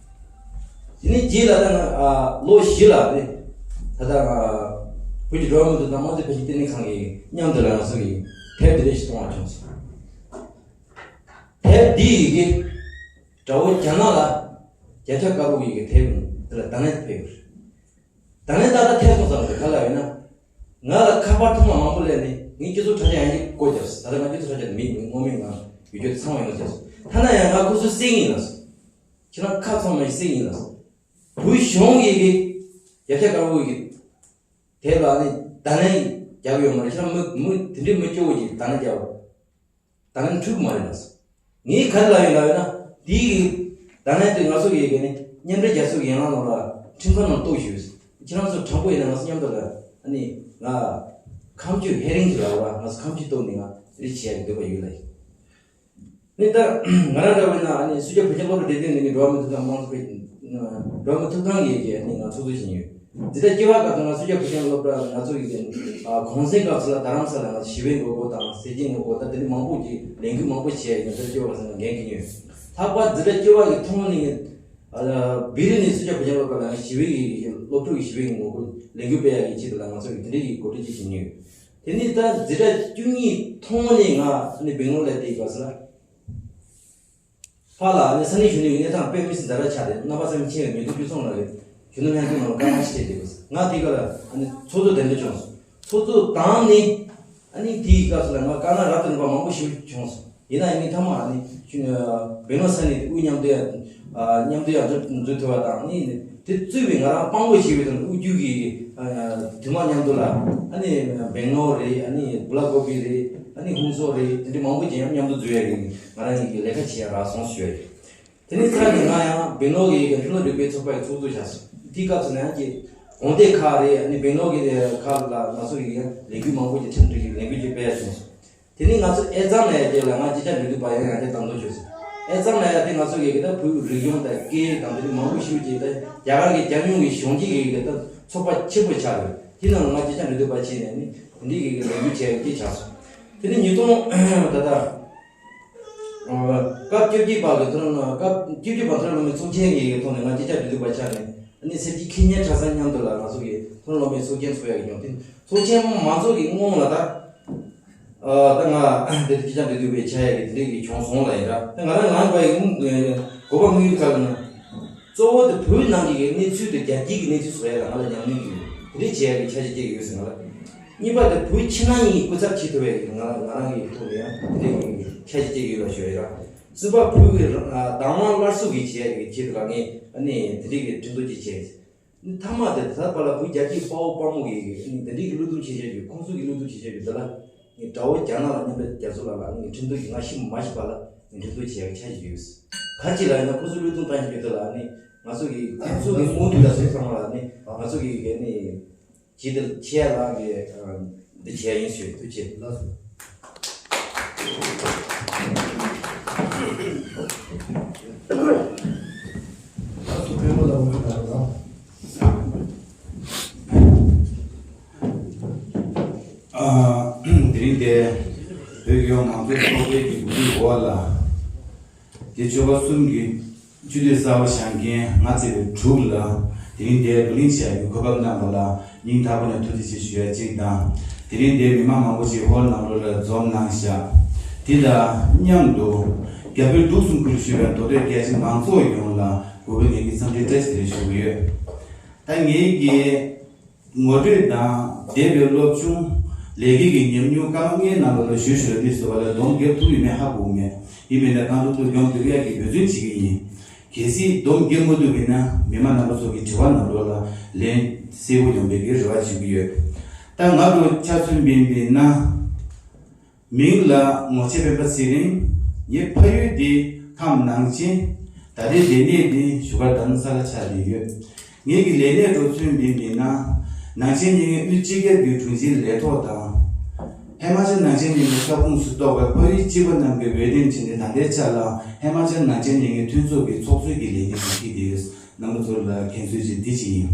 དེ་ནས་རྗེས་ལ་ད་ང་ཨ་ལོ་བཞི་ལ་ནི་ད་ལྟ་ང་བོད་ཀྱི་འགྲོ་བ་མིའི་ཐོབ་ཐང་དམངས་གཙོའི་འཕེལ་རྒྱས་ལྟེ་གནས་ཁང་གི་མཉམ་དུ་ལ་ང་ཚོ་གི་དེབ་དེ་འདྲ་ཞིག་གཏོང་བ་བྱུང་སོང་། དེབ་འདི་ཡི་གེ་དགྲ་བོ་རྒྱ་ནག་ལ་རྒྱབ་ཤ་དཀར་པོ་ཡི་གེ་དེབ་འདི་ལ་ད་ནས་ཕེབས་ཡོད། ད་ནས་ད་ལྟ་ཐེབས་སོང་ཙང་གི་ག་ལ་ཡོད་ན། ང་ལ་ཁ་པར་ཐུང་མ་མང་པོ་སླེབས་ནས་ངའི་སྤྱི་ཚོགས་དྲ་རྒྱ་ཡང་ཅིག་བཀོད་རྒྱབ་སོང་། ད་ལྟ་ང་སྤྱི་ཚོགས་དྲ་རྒྱ་མེད། ངའི་དངོས་མིང་ང་ཡུལ་སྐྱོད་ཚང་མ་ཡོང་རྒྱབ་སོང་། ཐ་ན་ཡང་ང་ཁོ་ཚོ་སེང་ཡིན་ལ་སོང་། ཁྱེད་རང་ཁ་ཚང་མ་སེང་ཡིན་ལ་སོང་། བོད་གཞུང་གི་གི་རྒྱབ་ཤ་དཀར་པོ་གི་དེ་ལ་ནི་ད་ནས་རྒྱབ་ཡོད་མ་རེད། ཁྱེད་རང་མི་མི་དེ་འདྲའི་མི་སྐྱོ་བོ་ཅིག་ད་ནས་རྒྱབ། ད་ནི་འཁྲུག་མ་རེད་ལགས། ངས་ག་རེ་ལབ་ཡོད་ལབ་ཡོད་ན། དེའི་ད་ནི་དེ་ང་ཚོ་ཡི་གེ་ནི་མཉམ་འབྲེལ་རྒྱལ་ཚོགས་ཡན་ལག་ནང་ལ་ཁྲིམས་ཁང་ནང་གཏུག་ཞུས། ཁྱེད་རང་ཚོ་དྲང་པོ་ཡིན་ན་ང་ཚོ་མཉམ་དུ་ལ་ཨ་ནི་ང་ཁམས་ཆུ་ཧེ་རིང་གི་ལ་བ་ང་ཚོ་ཁམས་ཆུ་གཏུག་ནི་ང་རེ་བྱེད་ཡག་གི་འདོད་པ་ཡོད་ལ་ཡིན། ནི་ད་ང་རང་འདྲ་བོ་ཡིན་ན་ཨ་ནི་སུ་ཇཱ་བོད་ཁྱིམ་སློབ་གྲྭ་འབྲེལ་མཐུད་ནས་ནི་འགྲོ་བ་མི་ཐོབ་ཐང་དམངས་གཙོ་འགྲོ་བ་མི་ཐོབ་ཐང་གི་ཡི་གེ་ཨ་ནི་ང་ཚོགས་གཙོ་བྱེད་ཀྱི་ཡོད། འཛིན་གྲྭ་བཅུ་པ་སྐབས་སུ་ང་སུ་ཇཱ་བོད་ཁྱིམ་སློབ་གྲྭ་ང་ཚོ་ཡི་གེ་གུང་སེང་སྐབས་སུ་ལ་རྡ་རམ་ས་ལ་ང་ཞི་བའི་ངོ་རྒོལ་དང་སེར་སྐྱའི་ངོ་རྒོལ་དང་དེ་འདྲ་མང་པོ་ཅིག་ལས་འགུལ་མང་པོ་བྱས་ཡིན། འཛིན་གྲྭ་བཅུ་པ་སྐབས་སུ་ང་འགན་འཁྱེར་ཡོད། ལྷག་པར་འཛིན་གྲྭ་བཅུ་པ་གི་ཐོག་ནས་ཨ་བི་རི་ནས་སུ་ཇཱ་བོད་ཁྱིམ་སློབ་གྲྭ་ལ་ང་ཞི་བའི་སློབ་ཕྲུག་གི་ཞི་བའི་ངོ་རྒོལ་ལས་འགུལ་སྤེལ་ཡག་གི་ཆེད་དུ་ལ་ང་ཚོ་གི་དེ་འདྲའི་གི་གོ་སྒྲིག་ཅིག་བྱེད་མྱོང་ཡོད། དེ་ནས་ད་འཛིན་གྲྭ་བཅུ་གཉིས་ཐོག་ནས་ང་ཨ་ནི་སྦེང་ལོར་ལ་བསྡད་ཡོད་སྐབས་སུ་ལ། ཕར་ལ་ཨ་ནི་ས་གནས་གཞོན་ནུའི་གནས་སྟངས་དཔེ་མི་སྲིད་ཛ་དྲག་ཆགས་ཏེ་རྣམ་པ་ཚང་མ་ཕྱིན་པའི་མི་ཐུབ་རྒྱུ་ཚང་ལ་རེད། གཞོན་ནུ་ལྷན་ཚོགས་ནང་ལ་བཀའ་མོལ་ཞིག་བྱས་ཏེ། ང་དེ་ག་ལ་ཨ་ནི་ཚོགས་གཙོ་གདན་འདྲེན་བྱུང་སོང་། ཚོགས་གཙོ་དང་ནི་ཨ་ནི་དེའི་སྐབས་སུ་ལ་ང་དཀའ་ངལ་རབ་དང་རིམ་པ་མང་པོ་ཞིག་བྱུང་སོང་། ཡིན་ན་ཡང་ངས་མཐའ་མ་ཨ་ནི་ཤུ་ཨ་སྦེང་ལོར་ས་གནས་དབུས་མཉམ་འབྲེལ་ཨ་མཉམ་འབྲེལ་ཡང་འཛུལ་འཛུལ་ཐུབ་པ་དང་ནི་དེ་གཙོས་པའི་ང་རང་དཔང་པོ་བྱས་པའི་དང་དབུས་རྒྱུད་ཀྱི་ཨ་འདུས་མང་མཉམ་དུ་ལ་ཨ་ནི་སྦེང་ལོར་རེད། ཨ་ནི་སྦུ་ལ་ཀོ་པི་རེད། ཨ་ནི་ཧུན་སུར་རེད། དེ་འདྲ་མང་པོ་ཅིག་ཡང་མཉམ་དུ་འཛུལ་ཡ་གི་ང་རང་གི་ལས་ཀ་བྱེད་ཡ་རག་སོང་ཞུ་ཡ་ཡིན། དེ་ནས་ཚར་ནས་ང་ཡང་སྦེང་ལོར་གྱི་མཐོ་སློབ་རིག་པའི་ཚོགས་པའི་ཚོགས་གཙོ་བྱས་སོང་། དེའི་སྐབས་སུ་ང་ཡང་ཀྱི་དགོན་སྡེ་ཁག་རེད། ཨ་ནི་སྦེང་ལོར་གྱི་ཁག་ལ་ང་ཚོ་ཡི་ལས་འགུལ་མང་པོ་ཅིག་ཁྲིམས་སྒྲིག་གི་ལས་འགུལ་ཅིག་སྤེལ་ཡ་བྱུང་སོང་། དེ་ནས་ང་ཚོ་ཨེ་ཛམ་ལབ་ཡ་དེ་ལ་ང་ཅིག་ཅར་འབྲེལ་གཏུག་པ་ཡང་ཡང་བསྐྱར་བདམས་ཐོན་བྱུང་སོང་། ཨེ་ཛམ་ལབ་ཡ་དེ་ང་ཚོ་གི་གི་ད་བོད་རིག་གཞུང་དང་སྐད་ཡིག་དང་དེ་འདྲ་མང་པོ་ཞིག་ཅིག་ད་རྒྱ་གར་གྱི་རྒྱལ་ཡོངས་ཀྱི་གཞུང་གི་གི་ད་ཚོགས་པ་ཆེན་པོ་ཆགས་རེད། དེ་ནང་ང་ཅིག་ཅར་འབྲེལ་གཏུག་པ་བྱས་ནས་ནི་དེ་འདྲའི་གི་གི་ལས་འགུལ་བྱས་ཡ་ཅིག་ཆགས་སོང་། དེ་ནས་ཉིས་སྟོང་ད་ལྟ། སྐབས་བཅོ་བརྒྱད་པ་གི་མཐོ་རིམ་སྐབས་བཅོ་བརྒྱད་པ་མཐོ་རིམ་སློབ་མའི་ཚོགས་ཆེན་གྱི་ཐོག་ནས་ང་ཅིག་ཅར་འབྲེལ་གཏུག་པ་ཆགས་ནས་ཨ་ནི་སེར་སྐྱའི་ཁེ་ཉེན་གྲྭ་ཚང་མཉམ་དུ་ལ་ང་ཚོ་གི་མཐོ་རིམ་སློབ་མའི་ཚོགས་ཆེན་ཚོགས་ཡག་གི་མྱོང་། དེ་ཚོགས་ཆེན་མ་ཚོགས་ཀྱི་སྔོན་ལ་ད་ཨ་ད་ང་དེ་ཅིག་ཅར་འབྲེལ་གཏུག་པའི་ཆ་ཡག་གི་དེ་འདྲའི་གི་བྱུང་སོང་ལ་ཡིན་ར། ད་ང་རང་ལངས་པ་ཡི་དགོས་པ་དམིགས་ཡུལ་ག་རེ་ན། གཙོ་བོ་དེ་བོད་ནང་གི་གནས་ཚུལ་དེ་རྒྱ་སྐྱེད་ཀྱི་གནས་ཚུལ་བཟོ་ཡ་ལ་ང་ལ་ཉམས་མྱོང་ཡོད། དེ་འདྲའི་བྱེད་ཡ་གི་འཆར་གཞི་བསྐྱེད་ཡོད་ཟེར་ང་ལ། གཉིས་པ་དེ་བོད་ཕྱི་ནང་གཉིས་སྐུ་ཚབ་བྱེད་ཐུབ་པའི་ང་ང་རང་གི་ཐོག་ནས་ཡང་དེ་འདྲའི་གི་འཆར་གཞི་བསྐྱེད་ཡོད་ལ་ཞུ་ཡ་ར། གསུམ་པ་བོད་ཀྱི་བདག་དབང་སླར་གསོ་གི་བྱེད་ཡ་གི་ཆེད་དུ་ལ་ངས་ཨ་ནི་དེ་འདྲའི་གི་ཁྲིམས་གཏུག་ཅིག་བྱས། མཐའ་མ་དེ་ད་བར་ལ་བོད་རྒྱ་སྐྱེད་དཔའ་བོ་དཔའ་མོ་གི་ཨ་ནི་དེ་འདྲའི་གི་བློས་གཏོང་བྱེད་བྱ་རྒྱུ། ཁོང་ཚོ་གི་བློས་གཏོང་བྱེད་བྱ་རྒྱུ་འདི་ལ་ངས་དགྲ་བོ་རྒྱ་ནག་ལ་མཉམ་འབྲེལ་རྒྱལ་ཚོགས་ལ་ལ་ངས་ཁྲིམས་གཏུག་ཅིག་ང་ཤི་མ་ཤི་བར་ལ་ངས་ཁྲིམས་གཏུག་བྱེད་ཡ་གི་འཆར་གཞི་ཡོད། ག་ཅི་ལ་ཡིན་ན་ཁོ་ཚོ་བློས་གཏོང་བཏང་བྱ་རྒྱུ་འདི་ལ་ཨ་ནི། ང་ཚོ་གི་ང་ཚོ་གི་སྔོན་དུ་ལ་སོགས་ཚང་མ་ལ་ནི་ང་ཚོ་གི་གི་ནི་ཇི་ལྟར་ཁྱེད་རང་གི་འདི་བྱས་ཡིན་ཞུ། ཐུགས་རྗེ་ཆེ། ལགས་སོ། ལགས་སོ། སྤེན་པ་ལགས་འོས་ཤོག་གནང་རོགས་གནང་། ཨ། དེ་རིང་འདིར་བོད་ཀྱི་མང་གཙོའི་ཚོགས་པའི་གི་འགོ་ཁྲིད་འོག་ལ། དེ་ཆོལ་ཁ་གསུམ་གྱི་སྤྱི་འཐུས་གསར་པ་བཞེངས་མཁན་ང་བཅས་པའི་དྲུག་ལ་དེ་རིང་འདིར་བགྲོ་གླེང་བྱ་རྒྱུའི་གོ་སྐབས་གནང་བ་ལ་སྙིང་ཐག་པ་ནས་ཐུགས་རྗེ་ཆེ་ཞུ་ཡ་གཅིག་དང་། དེ་རིང་འདིར་མི་མང་མང་པོ་ཞིག་ཧོལ་ནང་ལོགས་ལ་འཛོམས་གནང་བཞག། དེ་དང་མཉམ་དུ་རྒྱ་བོད་འབྲུག་གསུམ་ཁུལ་བཞུགས་པའི་མདོ་སྟོད་རྒྱ་ཆེ་མང་ཚོགས་ཡོངས་ལ་གུས་པ་ངེད་ཀྱི་འཚམས་འདྲི་བཀྲ་ཤིས་བདེ་ལེགས་ཞུ་གི་ཡོད། ད་ངེད་ཀྱི་ངོ་སྤྲོད་དང་འདས་པའི་སློབ་སྦྱོང་། ལས་ཀའི་གི་ཉམས་མྱོང་སྐར་མ་ལྔའི་ནང་ལོགས་ལ་ཞུ་ཞུ་ལ་འདི་ཟེར་བ་ལ་སྡོམ་རྒྱབ་ཐུབ་ཡོད་མེད་ཧ་གོ་མེད། ཡིན་མིན་ན་རྐང་ཐུག་ཐུག་སྐྱོང་ཐུབ་ཡག་གི་འབད་བརྩོན་བྱེད་ཀྱི་ཡིན། གལ་སྲིད་སྡོམ་རྒྱབ་མ་ཐུབ་པ་ཡིན་ན་མི་མང་རྣམ་པ་ཚོ་གི་དྲི་བ་ནང་ལོགས་ལ་ལན་གསལ་པོ་ཡོང་བའི་གི་རེ་བ་བྱེད་ཀྱི་ཡོད། ད་ང་ཚོ་ཆ་མཚོན་པ་ཡིན་ན། མིང་ལ་ངོ་ཆེ་སྤེན་པ་ཚེ་རིང་། ངའི་ཕ་ཡུལ་དེ་ཁམས་ནང་ཆེན། ད་ལྟའི་ལས་གནས་དེ་བཞུགས་སྒར་རྡ་རམ་ས་ལ་ཆགས་བསྡད་ཡོད། ངེད་ཀྱི་ལས་གནས་འགྲོ་ཚུལ་འདི་མིན་ན། ནང་ཆེན་མཉེན་ལྔའི་དབུས་སྤྱི་ཁྱབ་ཀྱི་དྲུང་ཆེའི་ལས་ཐོག་དང་། ཧི་མ་ཅལ་ནང་ཆེན་མཉེན་ལྔའི་ཁྱབ་ཁོངས་སུ་གཏོགས་པའི་ཕ་ཡུལ་གཅིག་པ་རྣམས་ཀྱི་འོས་འདེམས་བྱས་ནས་ད་ལྟའི་ཆ་ལ་ཧི་མ་ཅལ་ནང་ཆེན་མཉེན་ལྔའི་མཐུན་ཚོགས་ཀྱི་ཚོགས་གཙོའི་གི་ལས་འགན་བཞེས་ཀྱི་ཡོད། རྣམ་པ་ཚོ་ལ་མཁྱེན་ཚུལ་ཅིག་འདི་ཅིག་ཡིན།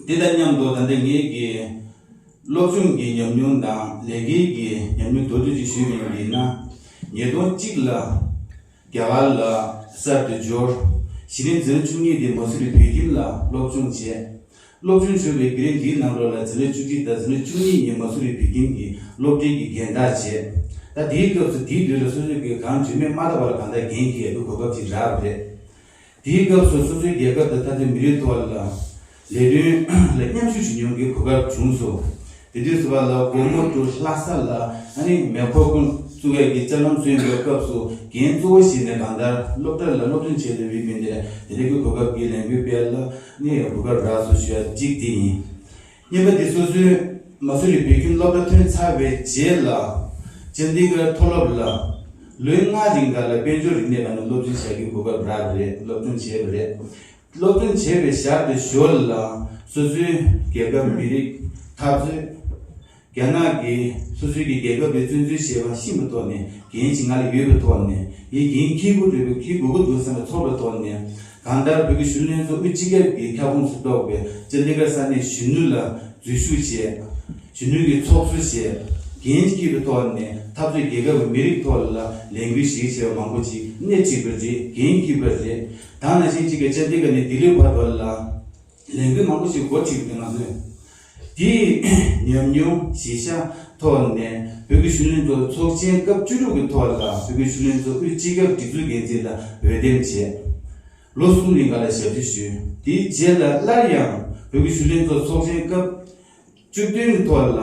དེ་དང་མཉམ་དུ་ད་ལྟ་ངེད་ཀྱི་སློབ་སྦྱོང་གི་ཉམས་མྱོང་དང་ལས་ཀའི་གི་ཉམས་མྱོང་མདོར་བསྡུས་ཅིག་ཞུས་པ་ཡིན་ན། ཉིས་སྟོང་གཅིག་ལ་རྒྱ་གར་ལ་གསར་དུ་འབྱོར། གཞི་རིམ་འཛིན་གྲྭ་བཅུ་གཉིས་དེ་མ་སུ་རི་བོད་ཁྱིམ་ལ་སློབ་སྦྱོང་བྱས། སློབ་སྦྱོང་བྱས་པའི་བརྒྱུད་རིམ་འདིའི་ནང་ལོགས་ལ་འཛིན་གྲྭ་བཅུ་གཅིག་དང་འཛིན་གྲྭ་བཅུ་གཉིས་གཉིས་མ་སུ་རི་བོད་ཁྱིམ་གྱི་སློབ་གྲྭའི་གི་འགན་བདག་བྱས། ད་དེའི་སྐབས་སུ་དེའི་དུས་ལ་སོ་སོས་ཀྱི་གང་བྱུས་མེད་མ་ཐག་པ་ལ་གང་ལྟར་འགན་འཁྱེར་ཡག་གི་གོ་སྐབས་ཅིག་རག་པ་རེད། དེའི་སྐབས་སུ་སོ་སོའི་རྒྱལ་ཁབ་དང་མཐའ་དོན་མི་རིགས་ཐོག་ལ་ལས་དོན་ལ་མཉམ་ཞུགས་བྱེད་མྱོང་གི་གོ་སྐབས་བྱུང་སོང་། དེ་དུས་སུ་བ་ལ་སྒོར་མོ་དྲུག་ལྷ་ས་ལ་ཨ་ནི་མེ་འཁོར་ཀུན་བཙུགས་ཡས་ཀྱི་ལྕགས་ལམ་བཟོས་པའི་སྐབས་སུ་འགན་གཙོ་བོ་བཞེས་ནས་གང་ལྟར་སློབ་གྲྭ་ལ་སློབ་སྦྱོང་བྱེད་ཐུབ་པའི་མི་འདིར་དེ་འདྲའི་གི་གོ་སྐབས་ཀྱི་ལས་འགུལ་སྤེལ་ལ་ནི་གོ་སྐབས་རག་སོང་ཞུ་ཡ་གཅིག་དེ་ཡིན། གཉིས་པ་དེ་སོ་སོའི་མ་སུ་རི་བོད་ཁྱིམ་སློབ་གྲྭ་ཐོན་ཚར་བའི་རྗེས་ལ་ཅན་དི་གར་མཐོ་སློབ་ལ་ལོ་ལྔ་རིང་ག་ལ་དཔལ་འབྱོར་རིག་གནས་སྒང་ནས་སློབ་སྦྱོང་བྱ་རྒྱུའི་གོ་སྐབས་རག་པ་རེད། སློབ་སྦྱོང་བྱས་པ་རེད། སློབ་སྦྱོང་བྱས་པའི་ཞག་དེ་ཞོར་ལ་སོ་སོའི་རྒྱལ་ཁབ་མི་རིགས་འཐབ་རྩོད། རྒྱ་ནག་གིས་སོ་སོའི་གི་རྒྱལ་ཁབ་དེ་བཙན་འཛུལ་བྱས་པ་ཤེས་པའི་ཐོག་ནས་འགན་ཅིག་ང་ལ་ཡོད་པའི་ཐོག་ནས་ངས་འགན་འཁྱེར་དགོས་འདུག་པའི་འཁྱེར་དགོས་ཀྱི་འདུག་བསམ་པའི་ཚོར་བའི་ཐོག་ནས་གང་ལྟར་བོད་ཀྱི་གཞོན་ནུ་ལྷན་ཚོགས་དབུས་སྤྱི་ཁྱབ་ཀྱི་ཁྱབ་ཁོངས་སུ་གཏོགས་པའི་ཅན་དི་གར་ས་གནས་གཞོན་ནུ་ལ་འཛུལ་ཞུགས་བྱས། གཞོན་ནུ་གི་ཚོགས་གཙོ་བྱས། འགན་འཁྱེར་བའི་ཐོག་ནས་འཐབ་རྩོད་རྒྱལ་ཁབ་ཀྱི་མི་རིགས་ཐོག་ལ་ལས་འགུལ་ཞིག་བྱས་པ་མང་པོ་ཅིག་སྣེ་ཁྲིད་པ་རེད། འགན་འཁྱེར་པ་རེད། ད་ནང་བཞིན་གཅིག་གི་ཅན་དི་གར་ནས་ལྡི་ལི་བར་དུ་ལ་ལས་འགུལ་མང་པོ་ཞིག་འགོ་ཁྲིད་པའི་ང་ཚོས་དེའི་ཉམས་མྱོང་གཞི་བཞག་ཐོག་ནས་བོད་ཀྱི་གཞོན་ནུ་ལྷན་ཚོགས་ཚོགས་ཆེན་སྐབས་བཅུ་དྲུག་གི་ཐོག་ལ་བོད་ཀྱི་གཞོན་ནུ་ལྷན་ཚོགས་དབུས་སྤྱི་ཁྱབ་སྒྲིག་འཛུགས་འགན་འཛིན་ལ་འོས་འདེམས་བྱས། ལོ་གསུམ་རིང་ག་ལ་ཞབས་ཕྱི་ཞུས། དེའི་རྗེས་ལ་སླར་ཡང་བོད་ཀྱི་གཞོན་ནུ་ལྷན་ཚོགས་ཚོགས་ཆེན་སྐབས་བཅུ་བདུན་གྱི་ཐོག་ལ་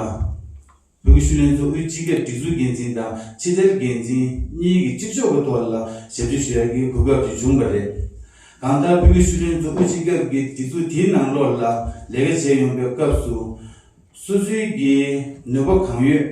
བོད་ཀྱི་གཞོན་ནུ་ལྷན་ཚོགས་དབུས་སྤྱི་ཁྱབ་སྒྲིག་འཛུགས་འགན་འཛིན་དང་ཕྱི་དྲིལ་འགན་འཛིན་གཉིས་ཀྱི་གཅིག་ལྕོགས་ཀྱི་ཐོག་ལ་ཞབས་ཕྱི་ཞུ་ཡག་གི་གོ་སྐབས་ཅིག་བྱུང་བ་རེད། གང་ལྟར་བོད་ཀྱི་གཞོན་ནུ་ལྷན་ཚོགས་དབུས་སྤྱི་ཁྱབ་ཀྱི་སྒྲིག་འཛུགས་དེའི་ནང་ལོགས་ལ་ལས་ཀ་བྱས་ཡོང་བའི་སྐབས་སུ། སོ་སོའི་གི་ནུས་པ་གང་ཡོད།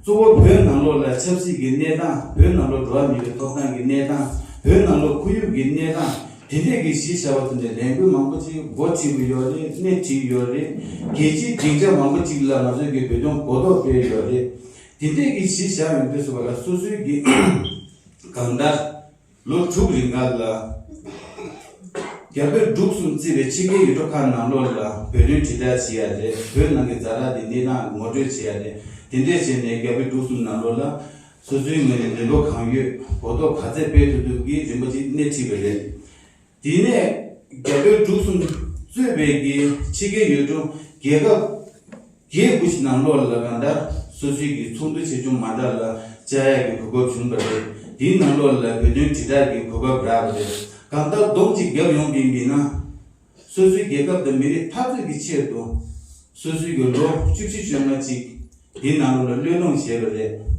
གཙོ་བོ་བོད་ནང་ལོགས་ལ་ཆབ་སྲིད་ཀྱི་གནས་སྟངས། བོད་ནང་ལོགས་འགྲོ་བ་མིའི་གི་ཐོབ་ཐང་གི་གནས་སྟངས། བོད་ནང་ལོགས་ཁོར་ཡུག་གི་གནས་སྟངས། དེ་འདྲས་ཀྱི་གཞི་བཞག་པ་ཐོག་ནས་ལས་འགུལ་མང་པོ་ཅིག་འགོ་ཁྲིད་ཀྱི་ཡོད་རེད། སྣེ་ཁྲིད་ཀྱི་ཡོད་རེད། རྒྱལ་སྤྱིའི་སྡིངས་ཆ་མང་པོ་ཅིག་ལ་ང་ཚོའི་གི་བོད་དོན་གོ་རྟོགས་སྤེལ་ཡོད་རེད། དེ་འདྲས་ཀྱི་གཞི་བཞག་ཡོང་དུས་སུ་བ་ལ་སོ་སོའི་གི་གང་ལྟར། ལོ་དྲུག་རིང་ག་ལ་རྒྱ་བོད་འབྲུག་གསུམ་གཙོས་པའི་ཕྱི་རྒྱལ་ཡུལ་གྲུ་ཁག་ནང་ལོགས་ལ་བོད་དོན་དྲིལ་བསྒྲགས་བྱེད་ཡ་རེད། བོད་ནང་གི་ཛ་དྲག་དེ་གནས་སྟངས་ངོ་སྤྲོད་བྱེད་ཡ་རེད། དེ་འདྲས་བྱས་ནས་རྒྱ་བོད་འབྲུག་གསུམ་ནང་ལོགས་ལ་སོ་སོའི་ངོས་ནས་ནུས་པ་གང་ཡོད་གོ་རྟོགས་ག་ཚད་སྤེལ་ཐུབ་ཐུབ་ཀྱི་རིམ་པ་ཅིག་སྣེ་ཁྲིད་པ་རེད། དེ་ནས་རྒྱ་བོད་འབྲུག་གསུམ་གཙོས་པའི་གི་ཕྱི་རྒྱལ་ཡུལ་གྲུ་རྒྱལ་ཁབ་བརྒྱད་དགུ་ཞིག་ནང་ལོགས་ལ་གང་ལྟར་སོ་སོའི་གི་ཚོགས་འདུ་ཆེ་ཆུང་མ་འདྲ་ལ་བཅར་ཡག་གི་གོ་སྐབས་བྱུང་བ་རེད། དེའི་ནང་ལོགས་ལ་བོད་དོན་དྲིལ་བསྒྲགས་ཀྱི་གོ་སྐབས་རག་པ་རེད། གང་ལྟར་སྡོམ་གཅིག་བརྒྱབ་ཡོང་པ་ཡིན་ན། སོ་སོའི་རྒྱལ་ཁབ་དང་མི་རིགས་འཐབ་རྩོད་ཀྱི་ཆེད་དུ་སོ་སོའི་གི་ལོ་བཅུ་བཞི་བཅོ་ལྔ་ཅིག་དེའི་ནང་ལོགས་ལ་བློས་གཏོང་བྱས་པ་རེད།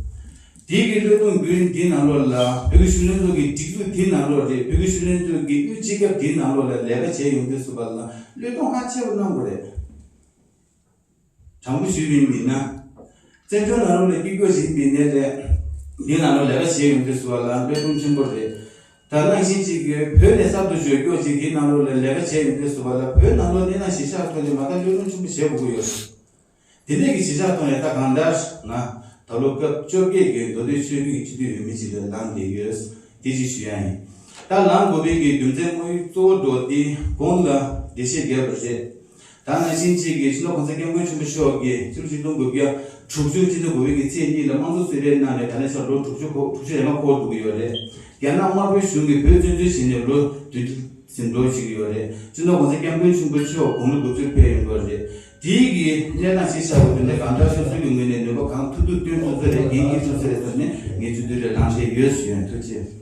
དེའི་གི་བློས་གཏོང་བརྒྱུད་རིམ་དེའི་ནང་ལོགས་ལ་བོད་ཀྱི་གཞོན་ནུ་ལྷན་ཚོགས་ཀྱི་སྒྲིག་འཛུགས་དེའི་ནང་ལོགས་རེད། བོད་ཀྱི་གཞོན་ནུ་ལྷན་ཚོགས་ཀྱི་དབུས་སྤྱི་ཁྱབ་དེའི་ནང་ལོགས་ལ་ལས་ཀ་བྱས་ཡོང་དུས་སུ་བ་ལ་བློས་གཏོང་ཧ་ཆེ་བོ་གནང་དགོས་རེད། དྲང་པོ་ཞུས་པ་ཡིན་ན། བཙན་བྱོལ་ནང་ལོགས་ལ་སྐྱིད་སྐྱོ་བཞིན་པའི་གནས་ལས། འདི་ནང་ལོགས་ལས་ཀ་བྱས་ཡོང་དུས་སུ་བ་ལ་བློས་གཏོང་ཆེན་པོ་རེད། ད་ནང་བཞིན་ཅིག་གིས་བོད་ནས་གསར་དུ་འབྱོར་སྐྱོད་ཅིག་དེའི་ནང་ལོགས་ལ་ལས་ཀ་བྱས་ཡོང་དུས་སུ་བ་ལ་བོད་ནང་ལོགས་གནས་སྟངས་གཞི་བཞག་ཐོག་ནས་མ་མཐའ་གློད་གྲོལ་ཆེན་པོ་བྱེད་དགོས་ཀྱི་ཡོད་རེད། དེ་འདྲས་ཀྱི་གཞི་བཞག་ཐོག་ནས་ད་གང་ལྟར་ང་ད་ལོ་སྐབས་བཅོ་བརྒྱད་ཀྱི་མདོ་སྟོད་ཆོས་བརྒྱུད་ཀྱི་སྤྱི་འཐུས་འོས་མི་ཅིག་ལ་ལངས་བསྡད་ཡོད། དེ་ཅིག་ཞུ་ཡ་ཡིན། ད་ལངས་དགོས་པའི་གི་རྒྱུ་མཚན་དངོས་ཡོད་གཙོ་བོ་འགྲོ་དེ་གོང་ལ་འགྲེལ་བཤད་བརྒྱབ་པ་རེད། ད་ནང་བཞིན་གཅིག་གིས་སྤྱི་ནོར་གོང་ས་སྐྱབས་མགོན་ཆེན་པོ་མཆོག་གིས་ཕྱི་ལོ་ཆིག་སྟོང་དགུ་བརྒྱ་དྲུག་ཅུ་སྤྱི་ཟླ་དགུ་པའི་གི་ཚེས་གཉིས་ལ་དམངས་གཙོ་གསོལ་རས་གནང་ནས་ད་ལྟ་ཆར་ལོ་དྲུག་ཅུ་གོ་དྲུག་ཅུ་རེ་ལྔ་འཁོར་འགྲོ་གི་ཡོད་རེད། རྒྱ་ནག་དམར་པོའི་གཞུང་གིས་བོད་བཙན་འཛུལ་བྱས་ནས་ལོ་བདུན་ཅུ་ཟིན་འགྲོ་བྱེད་ཀྱི་ཡོད་རེད། སྤྱི་ནོར་གོང་ས་སྐྱབས་མགོན་ཆེན་པོ་མཆོག་དགུང་ལོ་དགུ་བཅུར་ཕེབས་ཡོང་གི་རེད། དེའི་གི་གནས་སྟངས་གཞི་བཞག་པ་དེ་ནས་གང་ལྟར་སོ་སོའི་གི་ངོས་ནས་ནུས་པ་གང་ཐུབ་ཐུབ་བཏོན་ཐུབ་ས་རེད། འགན་འཁྱེར་ཐུབ་ས་རེད་ཟེར་ནས་ངས་སྤྱི་འཐུས་རེ་ལངས་བྱས་ཡོད་ཞུ་ཡོད། ཐུགས་རྗེ་ཆེ།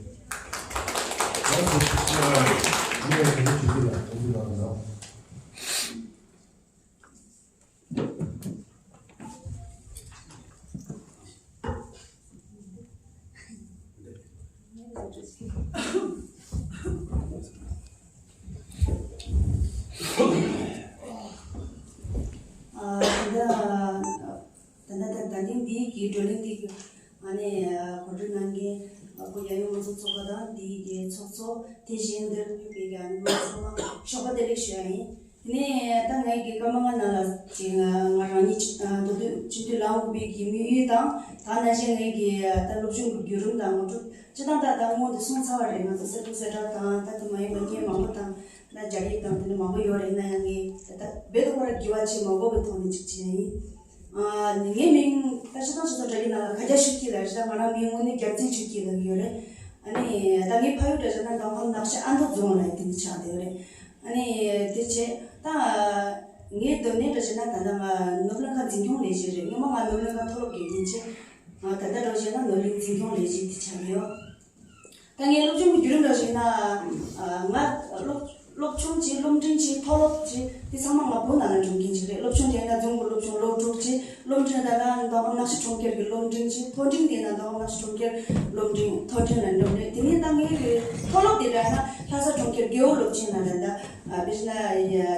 ཨ། ད་ལྟ་ད་ལྟ་ད་ཐེངས་འདིའི་གི་བགྲོ་གླེང་འདི་གི་ཨ་ནི་གོ་སྒྲིག་གནང་མཁན་བོད་རྒྱལ་ཡོངས་མང་གཙོ་ཚོགས་པ་དང་འདིའི་གི་ཚོགས་གཙོ་དེ་བཞིན་འདིར་ཕེབས་པའི་གི་ཨ་ནི་མི་ཚང་མ་ཞོགས་པ་བདེ་ལེགས་ཞུ་ཡ་ཡིན། དེ་ནས་ད་ངའི་གི་སྐར་མ་ལྔ་ནང་ལ་ཅིག་ང་རང་ཉིད་ཅིག་དང་མདོ་སྟོད་སྤྱི་འཐུས་ལངས་དགོས་པའི་གི་དམིགས་ཡུལ་དང་། ད་ནང་བཞིན་ངའི་གི་ད་སློབ་སྦྱོང་གི་བརྒྱུད་རིམ་དང་ངོ་སྤྲོད་སྤྱི་བཏང་ད་ད་སྔོན་དུ་སོང་ཚར་བ་རེད། ང་ཚོ་གསར་འགོད་གསལ་བསྒྲགས་དང་ད་དེ་མ་ཡིན་པ་བརྙན་མང་པོ་དང་ད་སྦྱར་ཡིག་དང་དེ་འདྲ་མང་པོ་ཡོད་རེད། ཡིན་ན་ཡང་ངས་ད་ད་རྦད་དེ་ཁོ་ར་དགེ་བ་བྱེད་མ་དགོས་པའི་ཐོག་ནས་ཅིག་བྱས་ཡིན། ཨ་ནི་ངའི་མིང་ད་སྤྱི་བཏང་ཆུ་ཚོད་དྲ་རྒྱའི་ནང་ལ་ཁ་རྒྱ་ཤུགས་སྐྱེད་ལ་རེད། ད་ང་རང་མིང་དངོས་གནས་རྒྱལ་བཙན་ཆོས་སྐྱིད་ལབ་ཀྱི་ཡོད་རེད། ཨ་ནི་ད་ངའི་ཕ་ཡུལ་འདྲ་བྱས་ན་མདོ་ཁམས་ནག་ཆུ་ཨ་མདོ་རྫོང་ལ་དེ་འདྲ་ཆགས་བསྡད་ཡོད་རེད། ཨ་ནི་དེ་བྱས་ད་ངའི་སྡོད་གནས་འདྲ་བྱས་ན་ད་ལྟ་ང་ནོར་གླིང་ཁ་འཛིན་སྐྱོང་ལས་བྱེད་རེད། སྔོན་མ་ང་ནོར་གླིང་ཁ་མཐོ་སློབ་དགེ་རྒན་བྱས། ད་ལྟ་འདྲ་བྱས་ན་ནོར་གླིང་འཛིན་སྐྱོང་ལས་བྱེད་དེ་ཆགས་ཡོད། ད་ངའི་སློབ་སྦྱོང་གི་བརྒྱུད་རིམ་འདྲ་བྱས་ན་ང་སློབ་སློབ་ཆུང་བྱས། སློབ་འབྲིང་བྱས། མཐོ་སློབ་བྱས། དེ་ཚང་མ་ང་བོད་ནང་ལ་འགྲིམ་མཁན་ཅིག་རེད། སློབ་ཆུང་དེ་ཡིན་ན་རྫོང་གི་སློབ་ཆུང་ལོ་དྲུག་བྱས། སློབ་འབྲིང་ད་ལྟ་མདོ་ཁམས་ནག་ཆུ་གྲོང་ཁྱེར་གྱི་སློབ་འབྲིང་བྱས། མཐོ་འབྲིང་དེ་ཡིན་ན་མདོ་ཁམས་ནག་ཆུ་གྲོང་ཁྱེར་སློབ་འབྲིང་མཐོ་འབྲིང་ལ་འགྲིམ་རེད། དེ་ནས་ད་ངའི་གི་མཐོ་སློབ་དེ་འདྲ་ན་ལྷ་ས་གྲོང་ཁྱེར་རྒེད་འོག་སློབ་ཆེན་ནང་ལ་ད་དཔེར་ན་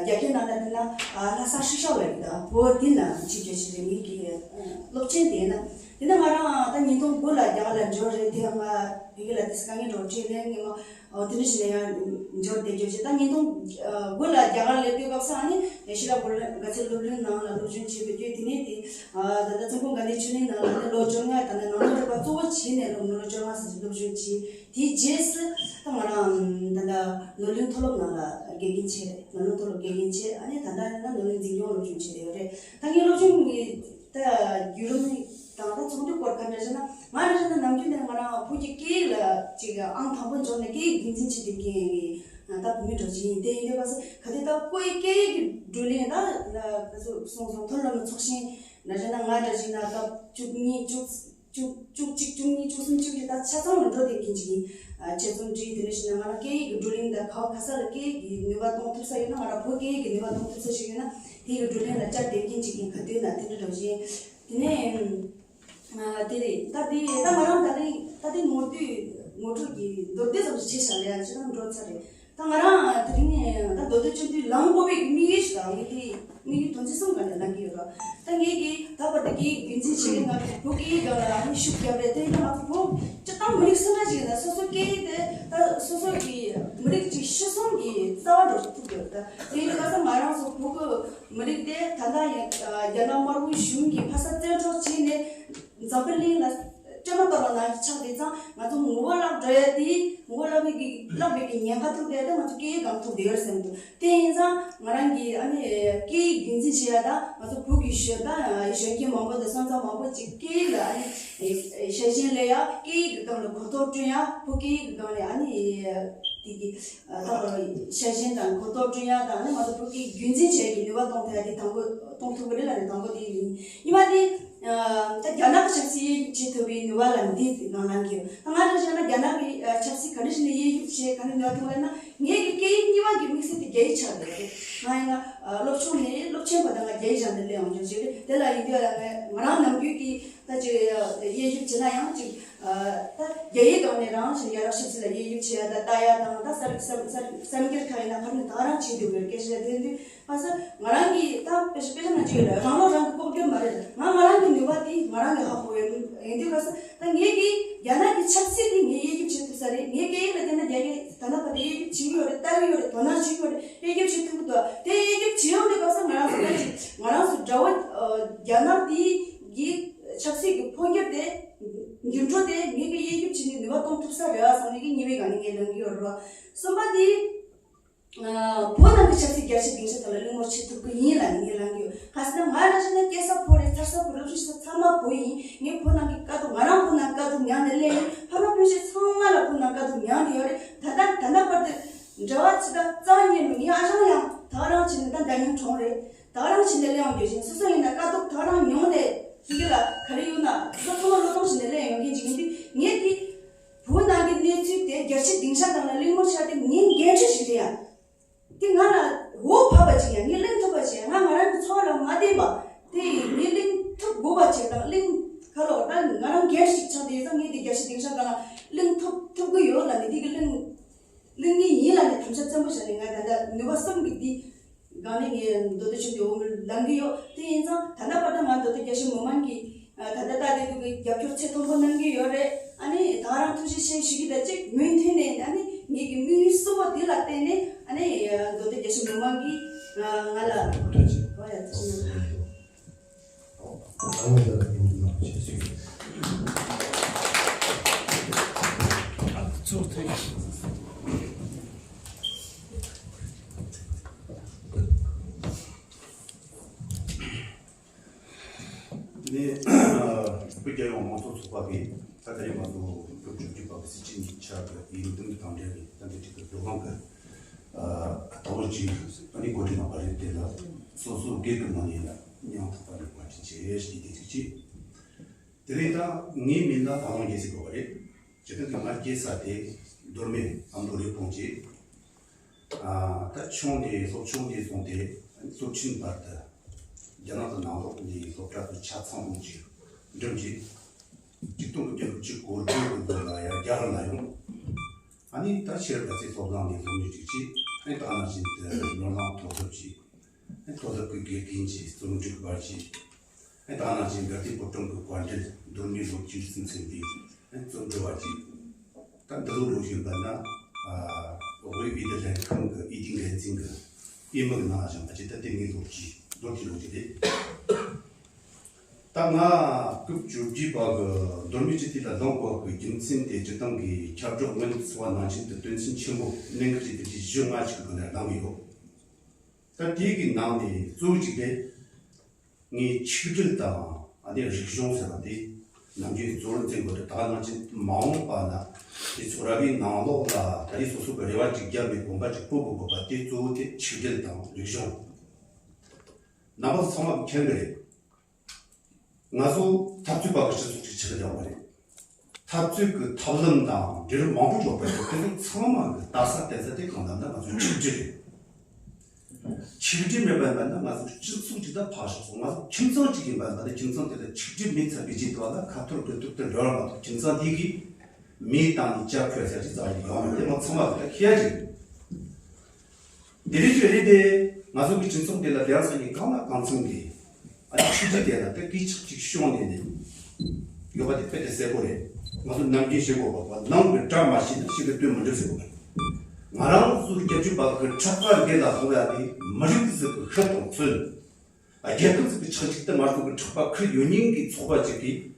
རྒྱ་སྐད་ནང་ལ་དེ་ན་ལྷ་ས་师校ལབ་ཀྱི་ད་བོད་དེ་ན་ཕྱི་རྒྱལ་ཞིག་རེད། ངའི་གི་སློབ་ཆེན་དེ་ན། དེ་ནས་ང་རང་ད་ཉིས་སྟོང་དགུ་ལ་རྒྱ་གར་ལ་འབྱོར་རེད། དེ་ཡང་ང་བོད་ལ་དེ་དཀའ་ངལ་འདྲ་བོ་འཕྲད་ནས་ངས་མ་འོ་དེ་འདྲ་ཞིག་ལ་ཡང་འབྱོར་བསྡད་རྒྱུ་བྱས། ད་ཉིས་སྟོང་དགུ་ལ་རྒྱ་གར་སླེབས་དུས་སྐབས་སུ་ཨ་ནི་ཤི་ལ་གུ་ལ་ག་ཚོད་སློབ་གླིང་ནང་ལ་སློབ་སྦྱོང་བྱས་པའི་རྒྱུ། དེ་ནས་དེ་ད་ལྟ་ཙུང་ཁུན་དགའ་ལྡན་ཆོས་གླིང་ནང་ལ་ཨ་ནི་ལོ་བཅོ་ལྔ། ད་ནི་ནང་སློབ་རིག་པ་གཙོ་བོ་བྱས་ནས་ལོ་ལོ་བཅོ་ལྔ་ཙམ་ཞིག་སློབ་སྦྱོང་བྱས། དེའི་རྗེས་སུ་ད་ང་རང་ད་ལྟ་ནོར་གླིང་མཐོ་སློབ་ནང་ལ་དགེ་རྒན་བྱས། ནོར་གླིང་མཐོ་སློབ་དགེ་རྒན་བྱས། ཨ་ནི་ད་ལྟ་ཡིན་ན་ནོར་གླིང་འཛིན་སྐྱོང་སློབ་སྦྱོང་བྱས་བསྡད་ཡོད་རེད། ད་ངའི་སློབ་སྦྱོང་གི་ད་བརྒྱུད་རིམ་དང་ད་ཚོགས་འདུའི་སྐོར་ག་འདྲ་ཞེ་ན། ང་འདྲ་ཞེ་ན་ནམ་རྒྱུན་ནས་ང་རང་བོད་ཀྱི་སྐད་ཡིག་ལ་ཅིག་ཨང་དང་པོ་འཇོག་ནས་སྐད་ཡིག་རྒྱུན་འཛིན་བྱེད་བསྡད་མཁན་གྱི་ད་བུད་མེད་འདྲ་ཅིག་ཡིན། དེ་ཡིན་དུས་སྐབས་སུ་ག་དུས་ད་ཁོའི་སྐད་ཡིག་གི་བགྲོ་གླེང་ད་ག་ཚོད་སོང་སོང་མཐོ་སློབ་མའི་ཚོགས་ཆེན་འདྲ་ཞེ་ན། ང་འདྲ་ཞིག་ན་སྐབས་བཅུ་གཉིས་བཅུ་བཅུ་བཅུ་གཅིག་བཅུ་གཉིས་བཅུ་གསུམ་བཅུ་བཞི་ད་ཆ་ཚང་ལ་འགྲོ་བསྡད་མཁན་ཅིག་ཡིན། ཨ་ཆེད་རྩོམ་བྲིས། དེ་འདྲ་ཞིག་ན་ང་རང་སྐད་ཡིག་གི་བགྲོ་གླེང་དང་ག་བ་ག་ས་ལ་སྐད་ཡིག་གི་ནུས་པ་གཏོང་ཐུབ་ས་ཡོད་ན། ང་རང་བོད་སྐད་ཡིག་གི་ནུས་པ་གཏོང་ཐུབ་ས་ཞིག་ཡོད་ན་དེ་གི་བགྲོ་གླེང་ལ་བཅར་བསྡད་མཁན་ཅིག་ཡིན། ག་དུས་ན་དེ་འདྲ་འདྲ་བཞིན། དེ་ནས་ཨ་དེ་རེད། ད་དེ་ད་ང་རང་ད་རིང་ད་དེ་ངོ་སྤྲོད་ངོ་སྤྲོད་ཀྱི་མདོར་བསྡུས་ཙམ་ཞིག་བྱས་བཞག་ལ་ཡ་ཅི་ལྟར་འགྲོ་ཚར་རེད། ད་ང་རང་དེ་རིང་ད་མདོ་སྟོད་སྤྱི་འཐུས་ལངས་དགོས་པའི་དམིགས་ཡུལ་ཞིག་དང་། ངས་དེ་དམིགས་ཡུལ་དོན་ཚན་གསུམ་སྒང་ནས་ལངས་ཀྱི་ཡོད་ར། ད་ངས་ཀྱིས་ད་བར་དུ་སྐད་ཡིག་རྒྱུན་འཛིན་བྱེད་མཁན་ང་བོད་སྐད་ཡིག་སྒང་ལ་ཨ་ནི་ཤུགས་རྒྱབ་རེད། དེ་ཡིན་ན་ང་ཚོ་བོད་སྤྱི་བཏང་མི་རིགས་སུ་འདྲ་ཞིག་ཡིན་ན་སོ་སོ་སྐད་ཡིག་དེ་ད་སོ་སོ་གི་མི་རིགས་ཅིག་ཤི་གསོན་གྱི་རྩ་བ་འགྲོ་ཐུབ་ཡོད་རེད། ད་དེ་ཡིན་དུས་ད་ང་རང་ཚོ་བོད་ཀྱི་མི་རིགས་དེ་ད་ལྟ་ཡང་རྒྱ་ནག་དམར་པོའི་གཞུང་གིས་ཕ་ས་བཙན་འཕྲོག་བྱས་ནས་འཛམ་བུ་གླིང་ལ་སྐྱོ་མ་གཏོར་བ་ནང་བཞིན་ཆགས་བསྡད་ཙང་། ང་ཚོ་ངོ་བོ་བརླག་འགྲོ་ཡ་དེ་ངོ་བོ་བརླག་པའི་གི་བརླག་པའི་གི་ཉེན་ཁ་ཐུག་བསྡད་དེ་ང་ཚོ་སྐད་ཡིག་སྒང་ཐུག་བསྡད་ཡོད་བསམ་འདུག་དེ་ཡིན་ཙང་ང་རང་གིས་ཨ་ནི་སྐད་ཡིག་རྒྱུན་འཛིན་བྱེད་ཡ་དང་། ང་ཚོ་བོད་ཀྱི་གཞོན་དང་གཞོན་སྐྱེས་མང་པོ་དང་སོན་རྩ་མང་པོ་ཅིག་སྐད་ཡིག་ལ་ཨ་ནི་ཤ་ཞེན་སླེབས་ཡ། སྐད་ཡིག་གི་སྒང་ལ་གོ་རྟོགས་བསྐྲུན་ཡ། བོད་སྐད་ཡིག་གི་སྒང་ལ་ཨ་ནི་དེ་གི་ད་ཤ་ཞེན་དང་གོ་རྟོགས་བསྐྲུན་ཡ་དང་། ཨ་ནི་ང་ཚོ་བོད་སྐད་ཡིག་རྒྱུན་འཛིན་བྱེད་ཡ་གི་ནུས་པ་གཏོང་ཐུབ་ཡ་དེ་དང་པོ་གཏོང་ཐུབ་ཀྱི་རེད་ལབ་ནས་དང་པོ་དེ་ཡིན། ཉི་མ་དེ། ད་རྒྱ་ནག་གི་ཆབ་སྲིད་དབྱེ་ཞིབ་བྱེད་ཐུབ་པའི་ནུས་པ་ལ་འདི་ནང་ལངས་ཀྱི་ཡོད། ད་ང་འདྲ་བྱས་ན་རྒྱ་ནག་གི་ཆབ་སྲིད་ག་འདྲ་ཞིག་ནས་དབྱེ་ཞིབ་བྱས་ག་ནས་ནུས་པ་ཐོན་ལབ་ན། ངེད་ཀྱི་སྐད་ཡིག་གཉིས་པ་གི་དམིགས་བསལ་དེ་རྒྱ་ཡིག་ཆགས་ཡོད་རེད། ང་ཡིན་ན་སློབ་ཆུང་ནས་སློབ་ཆེན་བར་དུ་ང་རྒྱ་ཡིག་སྦྱངས་ནས་སླེབས་ཡོང་རྒྱུ་ཞིག་རེད། དེ་ལ་ཡིན་དུས་ང་རང་ནམ་རྒྱུན་གྱི་ད་ཅིག་དབྱེ་ཞིབ་བྱས་ན་ཡང་ཅིག་ད་རྒྱ་ཡིག་ཐོག་ནས་རང་ཞིག་རྒྱ་ནག་ཆབ་སྲིད་ལ་དབྱེ་ཞིབ་བྱས་ཡ་ད་ལྟ་ཡ་དང་། ད་གསར་གསར་གསར་གསར་འགྱུར་ཁག་ཡིན་ན་ག་རེ་ནས་ད་རང་བྱེད་འདུག་གི་རེད། སྐད་ཆ་དེ་དུས། ང་ཚོ་ང་རང་གིས་ད་དཔེ་དཔེ་ཆ་ནང་བྲིས་ཡོད་རེད། རང་སློབ་རང་གིས་ལྐོག་གྱོན་མ་རེད། ང་ང་རང་གི་ནུས་པ་དེ་ང་རང་གིས་ཧ་གོ་ཡོད། ཡིན་དུས་ཁ་སང་ད་ངེད་ཀྱིས་རྒྱ་ནག་གི་ཆབ་སྲིད་དེ་ངས་དབྱེ་ཞིབ་བྱེད་ཐུབ་ས་རེད། ངའི་སྐད་ཡིག་ལ་བལྟས་ན་རྒྱ་ཡིག་ ད་ལྟ་བར་དུ་དབྱེ་ཞིབ་བྱེད་ཀྱི་ཡོད་རེད། ལྟ་གི་ཡོད་རེད། དོ་སྣང་བྱེད་ཀྱི་ཡོད་རེད། དབྱེ་ཞིབ་བྱེད་ཐུབ་ཀྱི་འདུག་དེ་དབྱེ་ཞིབ་བྱེད་ཡོང་དུས་སྐབས་སུ་ང་རང་ཚོ་ད་ཅིག་ང་རང་ཚོ་དགྲ་བོ་ཨ་རྒྱ་ནག་དེ་གི་ཆབ་སྲིད་ཀྱི་འཕོ་འགྱུར་དེ་འགྱུར་འགྲོས་དེ་ངེད་ཀྱིས་དབྱེ་ཞིབ་བྱེད་ནས་ནུས་པ་གཏོང་ཐུབ་ས་རེད་བ་བསམ་ནས་ཀྱི་གཉིས་པའི་སྒང་ནས་ངས་ལབ་ཀྱི་ཡོད་རེད་བ། གསུམ་པ་དེ། ཨ། བོད་ནང་གི་ཆབ་སྲིད་རྒྱལ་སྤྱིའི་སྡིངས་ཆ་དག་ལ་གླེང་མོལ་བྱེད་ཐུབ་ཀྱི་ཡིན་ལབ་ནས་ངས་ལབ་ཀྱི་ཡོད། ག་ཟེར་ན་ང་རང་བཞིན་ན་སྐྱེས་ས་བོད་རེད། འཚར་ས་བོད་རེད། རུ་ཤི་ས་ཚང་མ་བོད་ཡིན། ངས་བོད་ནང་གི་དཀའ་སྡུག་ང་རང་བོད་ནང་དཀའ་སྡུག་མྱངས་ནས་སླེབས་ཡིན། ཕ་མ་སྤུན་མཆེད་ཚང་མ་ལ་བོད་ནང་དཀའ་སྡུག་མྱངས་ཀྱི་ཡོད་རེད། ད་ལྟ་ད་ལྟ་བར་དུ་འབྲེལ་བ་ཇི་ལྟར་རྩ་བ་ཉིད་ནས་ངས་ཨ་ཞང་ཡང་ད་ག་རང་བྱས་ནས་ད་འདྲ་མཉམ་གྲོངས་རེད། ད་ག་རང་བྱས་ནས་སླེབས་ཡོང་རྒྱུ་བཞིན་སོ་སོ་ཡིན་ན་དཀའ་སྡུག་ད་ག་རང་མྱོང་ནས་ཕ་གི་ལ་ག་རེ་ཡོད་ན་སོ་སོ་ཚང་མ་བློས་གཏོང་བྱས་ནས་སླེབས་ཡོང་མཁན་ཅིག་ཡིན་དུས་ངས་དེ། བོད་ནང་གི་གནས་ཚུལ་དེ་རྒྱལ་སྤྱིའི་སྡིངས་ཆ་སྒང་ལ་གླེང་མོལ་བྱ་དེ་ངའི་འགན་འཁྲི་ཞིག་རེད་ཡ། དེ་ང་ལ་འོས་བབས་པ་ཅིག་ཡ། ངས་གླེང་ཐུབ་པ་ཅིག་ཡ། ང་ང་རང་གི་འཚོ་བ་ལ་མ་བརྟེན་པ་དེ་ངས་གླེང་ཐུབ་དགོས་པ་ཅིག་དང་གླེང་ཁ་ལོ་ད་ང་རང་འགན་འཁྲི་ཞིག་ཆགས་དེ་ཡིན་ཙང་ངས་དེ་རྒྱལ་སྤྱིའི་སྡིངས་ཆ་སྒང་ལ་གླེང་ཐུབ་ཐུབ་ཀྱི་ཡོད་ལ་ནི་དེ་གི་གླེང་གླེང་ངེས་ཡིན་ལ་ནི་དམ་བཅའ་བཙན་པོ་བཞག་ནས་ང་ད་ལྟ་ནུས་པ་གསུམ་གྱིས་འདི། སྒང་ནས་ངས་མདོ་སྟོད་ཆུང་དུ་འོང་ལམ་གྱི་ཡོད། དེ་ཡིན་ཙང་ད་ལྟ་བར་དུ་ང་མདོ་སྟོད་རྒྱལ་གཞིས་མི་མང་གི་ད་ལྟ་ལྟ་དེ་དུ་གི་རྒྱབ་སྐྱོར་ཚད་མཐོན་པོ་གནང་གི་ཡོད་རེད། ཨ་ནི་ད་རང་ཐུགས་རྗེ་ཆེ་ཞུ་གི་ད་ཅིག་མུ་མཐུད་ནས་ཨ་ནི་ངེད་ཀྱི་དམིགས་ཡུལ་གསུམ་པོ་དེ་ལ་བརྟེན་ནས་ཨ་ནི་མདོ་སྟོད་རྒྱལ་གཞིས་མི་མང་གིས་ང་ལ་ཐུགས་རྗེ་ཆེ། ཨོ་ཡ་ཐུགས་རྗེ་ཆེ། ནས་བོད་རྒྱལ་ཡོངས་མང་གཙོ་ཚོགས་པ་གིས་ད་ལྟ་ཡང་ང་ཚོ་བོད་བཅོས་བསྒྱུར་པ་གི་སྲིད་སྤྱི་གཉིས་ཆར་གྱི་ཡིན་དུས་དང་འབྲེལ་བའི་ཏན་ཏན་ཅིག་གི་སྡོད་ཁང་གི་ལྟ་བ་ཅིག་ཨ་ནི་འགོ་ཁྲིད་གནང་བ་རེད། དེ་ལ་སོ་སོ་སྒེར་གྱི་ངོས་ནས་ཡང་སྙིང་ཐག་པ་ནས་བཀའ་དྲིན་ཆེ་ཞུ་རྒྱུ་དེ་གཅིག་བྱས། དེ་རིང་ད་ངའི་མིང་ལ་ལྷ་རམས་རྒྱལ་ཟེར་དགོས་པ་རེད། སྤྱིར་བཏང་གི་ང་སྐྱེས་ས་དེ་མདོ་སྨད་ཨ་མདོ་རེབ་གོང་བཅས། ཨ་ད་ཆུང་ནས་སློབ་ཆུང་ནས་བཟུང་སྟེ་སློབ་ཆེན་བར་དུ་རྒྱ་ནག་གི་ནང་ལོགས་ནས་སློབ་གྲྭ་དུ་ཆ་ཚང་པོ་ཅིག་འགྲིམས་རྗེས། གཅིག་སྟོང་དགུ་བརྒྱ་དགུ་བཅུ་གོ་བདུན་གྱི་ལོ་ལ་ཡང་རྒྱ་གར་ལ་ཡོང་། ཨ་ནི་ད་ཤེས་རབ་དགའ་ཚལ་སློབ་གླིང་ནས་སློབ་གཉེར་ཅིག་བྱས། ཨ་ནི་ད་ནང་བཞིན་དུ་ནོར་གླིང་མཐོ་སློབ་ཅིག་མཐོ་སློབ་ཀྱི་དགེ་རྒན་གྱི་རྩོམ་སྒྲིག་པ་བྱས། ད་ནང་བཞིན་དགའ་ལྡན་ཕོ་བྲང་གི་བཀའ་འགྲུལ་མདོ་སྨད་ལོ་བཅུ་གསུམ་ཚན་པའི་རྩོམ་སྒྲིག་པ་བྱས། ད་འདི་ལོ་ལོ་བཞིན་པ་ན་ཝེ་བི་དི་ལྷན་ཁང་གི་འོས་བསྡུ་འགན་འཛིན་གྱི་འོས་མི་གི་ནང་ལ་བཞེངས་པ་བྱས། ད་དེ་ངའི་ལོ་བཅུ་ལོ་བཅུ་ལོ་བཅུ་རེད། ད་ང་སྐབས་བཅོ་བརྒྱད་པ་གི་མདོ་སྨད་སྤྱི་འཐུས་ལ་ལངས་དགོས་པ་གི་རྒྱུ་མཚན་དེ་སྤྱིར་བཏང་གི་ཁྱབ་བསྒྲགས་སྔོན་ཚུད་པ་ནང་བཞིན་དུ་དོན་ཚན་ཆེན་པོ་གནད་འགག་ཅིག་དེ་བཞི་ལྔ་ཅིག་གི་ནང་ལངས་ཡོད། ད་དེ་གི་ནང་ནས་གཙོ་བོ་གཅིག་དེ་ངས་ཆིག་སྒྲིལ་དང་ཨ་ནི་རིག་གཞུང་ཟེར་བ་དེ་ནམ་རྒྱུན་གཙོ་བོར་འཛིན་དགོས་ཏེ། ད་ག་ནང་བཞིན་མ་འོངས་པ་ན་དེ་ཚོ་ར་བའི་ནང་ལོགས་ལ་ད་རེས་སོ་སོ་གི་རེ་བ་ཅིག་བརྒྱབ་ནས་གོམ་པ་ཅིག་སྤོ་དགོས་དགོས་པ་དེ་གཙོ་བོ་དེ་ཆིག་སྒྲིལ་དང་རིག་གཞུང་། རྣམ་པ་ཚང་མ་མཁྱེན་གི་རེད། ང་ཚོ་འཐབ་རྩོད་པ་གི་སྤྱི་ཚོགས་ཅིག་ཆགས་ཀྱི་ཡོད་པ་རེད། འཐབ་རྩོད་ཀྱི་ཐབས་ལམ་དང་འབྲེལ་མང་པོ་ཡོད་པ་རེད། དེ་ཚོ་ཚང་མ་གི་ལྟ་ས་བལྟ་ས་དེ་གང་ལྟར་ན་ང་ཚོ་ཆིག་སྒྲིལ་རེད། ཆིག་སྒྲིལ་མེད་པ་ཡིན་པ་ན་ང་ཚོ་སྤྱི་ཚོགས་ཅིག་ད་ཕར་ཞོག་སོང་། ང་ཚོ་ཁྱིམ་ཚང་ཅིག་ཡིན་པ་ཡིན་པ་ན་ཁྱིམ་ཚང་དེ་ལ་ཆིག་སྒྲིལ་མེད་ཚར་བའི་རྗེས་དུ་བ་ལ་ཁ་ཐོར་དགུ་ཐོར་དུ་འགྲོ་བ་མ་གཏོགས་ཁྱིམ་ཚང་དེ་གི་མེ་བཏང་ནས་ལྕགས་ཁོལ་ས་ཅིག་རྩ་བ་ནས་ཡོང་མ་རེད། དེ་ང་ཚང་མ་གི་ད་ཤེས་ཡ་ཅིག་རེད། དེ་རིང་གི་རེད་དེ། ང་ཚོ་གི་སྤྱི་ཚོགས་དེ་ལ་དེང་སང་གི་གང་ལ་གང་འཚམ་གི་ཨ་ནི་ཆིག་སྒྲིལ་དེ་ལ་ད་གི་ཆག་ཅིག་ཤོང་ནས་ནས་ཡོད་པ་དེ་དཔེ་དེ་གསལ་པོ་རེད། ང་ཚོ་ནམ་རྒྱུན་བཤད་དགོས་པ་ནང་གི་དགྲ་མ་ཤེས་ན་ཕྱི་གི་དོན་མི་འགྲུབ་ཟེར་དགོས་པ་རེད། ང་རང་ཚོ་རྒྱབ་སྐྱོར་པ་གི་ཕྲག་པ་འདི་ལ་ལྷུང་ཡ་དེ་མི་རིགས་ཟིག་གི་ཤ་དང་ཚོན། རྒྱལ་ཁབ་ཟིག་གི་ཆག་ཅིག་དེ་ང་ཚོ་གི་ཕྲག་པ་ཁུར་ཡོད་མཁན་གི་ཚོགས་པ་ཅིག་གིས།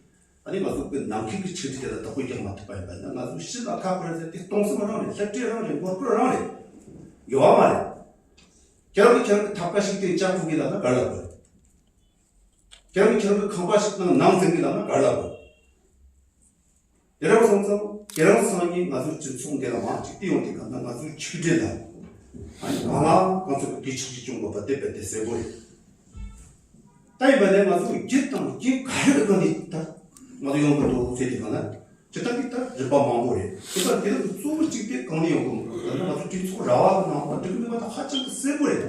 ཨ་ནི་ང་ཚོ་གི་ནང་ཁུལ་གྱི་ཆིག་སྒྲིལ་དེ་ལ་བདག་པོ་རྒྱག་མ་ཐུབ་པ་ཡིན་པ་ན་ང་ཚོ་ཕྱི་ལ་ཁ་ཁོ་ར་ཟེར་དེ་སྟོང་བསམ་རང་རེད། བསླུ་བྲིད་རང་རེད། ངོ་སྐོར་རང་རེད། ཡོད་བ་མ་རེད། ཁྱེད་རང་གི་ཁྱེད་རང་གི་ཐབ་ཀ་ཞིག་སྟེང་ལྕགས་ཕུབ་གི་ལབ་ན་ག་རེ་ལབ་དགོས་རེད། ཁྱེད་རང་གི་ཁྱེད་རང་གི་ཁང་པ་ཞིག་ནང་ནང་འཛིང་གི་ལབ་ན་ག་རེ་ལབ་དགོས་རེད། དེ་རིང་སོང་ཙང་དེ་རིང་སང་ཉིན་ང་ཚོའི་སྤྱི་ཚོགས་འདི་ལ་མང་ཅིག་བལྟས་ཡོང་དུས་གང་ལྟར་ང་ཚོའི་ཆིག་སྒྲིལ་ལ་ཨ་ནི་གང་ལ་གང་ཚོད་ཀྱི་གི་ཆིག་སྒྲིལ་བྱུང་དགོས་པ་དེ་རྦད་དེ་གསལ་པོ་རེད། ད་ཡིན་པ་ནས་ང་ཚོ་རྒྱུ་དང་རྐྱེན་ག་རེ་གི་སྒང་ནས་ད་ང་ཚོ་ཡོང་གི་འདུག་ཟེར་དུས་གང་ན་སྤྱིར་བཏང་གི་ད་རིམ་པ་མང་པོ་རེད། དེ་ལྟར་དེ་རིང་གི་གཙོ་བོ་གཅིག་དེ་གང་ནས་ཡོང་གི་མི་འདུག་ཟེར་ན་ང་ཚོ་གྲོས་ཚོགས་ར་བ་གི་ནང་ལ་འགྲིག་གི་མེད་པ་ད་ཧ་ཅང་གི་གསལ་པོ་རེད།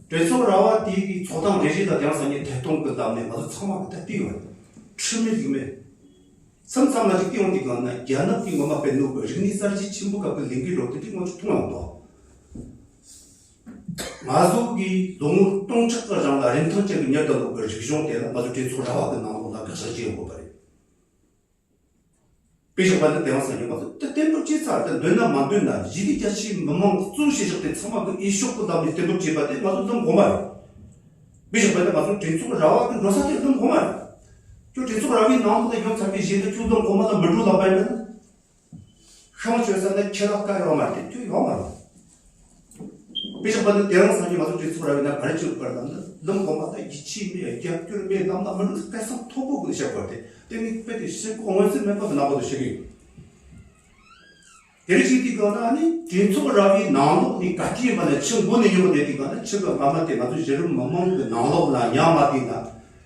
གྲོས་ཚོགས་ར་བ་དེ་གི་ཚོགས་ཐེངས་རེ་རེ་ལ་དེང་སང་ཉིན་ཐད་གཏོང་གི་ལམ་ནས་ང་ཚོ་ཚང་མ་གི་ད་བལྟས་ཡོད་རེད། ཁྲིམས་མེད་ལུགས་མེད། མཚམས་མཚམས་ལ་ཅིག་བལྟས་ཡོང་དུས་གང་ན་རྒྱ་ནག་གི་ངོ་མ་སྤེལ་ནོ་གི་རིག་གནས་གསར་བརྗེ་ཆེན་པོ་སྐབས་ཀྱི་ལས་འགུལ་རོགས་དེ་འདྲ་ང་ཚོ་མཐོང་ཡོང་དོ། ང་ཚོ་གི་ལོ་ངོ་སྟོང་ཕྲག་གི་རིང་ལ་རིན་ཐང་ཅན་གྱི་ཉར་བསྡད་ཡོད་པའི་རིག་གཞུང་དེ་ལ་ང་ཚོ་གྲོས་ཚོགས་ར་བ་གི་ནང་ལོགས་ལ་དགག་བྱ་བྱེད་ཡོང་དགོས་པ་རེད། དཔེ་བཞག་པ་ན་དེང་སང་ཉིན་ང་ཚོ་དེ་བརྟན་པོ་ཅིག་ ས་དེ་འདོད་ན་མ་འདོད་ན་ཞི་བདེ་རྒྱ་ཆེའི་མི་མང་གཙོ་བྱས་བཞག་སྟེ་ཚང་མ་གི་འོས་ཤོག་གི་ལམ་ནས་གཏན་འབེབས་བྱས་པ་དེ་ང་ཚོ་འདུམ་དགོས་མ་རེད། དཔེ་བཞག་པ་ན་ང་ཚོ་གྲོས་ཚོགས་ར་བ་གི་འགྲོ་ས་དེ་འདུམ་དགོས་མ་རེད། ཁྱོད་གྲོས་ཚོགས་ར་བའི་ནང་དུ་ཡོད་ཚར་བའི་རྗེས་ནས་ཁྱོད་འདུམ་དགོས་མ་ལ་མི་འགྲོ་ལབ་པ་ཡིན་ན། ཤོང་ཆོས་ས་ནས་ཁྱེད་ལ་བཀའ་ཡོད་མ་རེད། ཁྱོད་ཡོད་མ་རེད། དཔེ་བཞག་པ་ན་དེ་རིང་སང་ཉིན་ང་ཚོ་གྲོས་ཚོགས་ར་བའི་ནང་ག་རེ་བྱེད་དགོས་པ་ལབ་ན། འདུམ་དགོས་མ་དང་ཡིད་ཆེས་མེད། རྒྱབ་སྐྱོར་མེད། ནམ་ན་མི་འགྲོ་སྐད་གསང་མཐོ་པོ་གི་བཤད་དགོས་ཏེ། དེ་ནི་དཔེ་དེ་བཤད་དགོས་མངོན་གསལ་མེད་པ་གི་ནག་པོ་དུ་བཤད་གི་ཡོད། དེ་རིང་ཅིག་དེའི་སྒང་ན་ནི་གྲོས་ཚོགས་ར་བའི་ནང་ལོགས་ནས་ག་དུས་ཡིན་པ་ནས་ཕྱི་མགོ་ནས་ཉོ་བ་དེ་དེའི་སྒང་ན་ཕྱི་གི་སྔ་མ་དེ་ང་ཚོ་གཞི་རིམ་མི་མང་གི་ནང་ལོགས་ལ་ཉམས་མ་བསྡད་ན།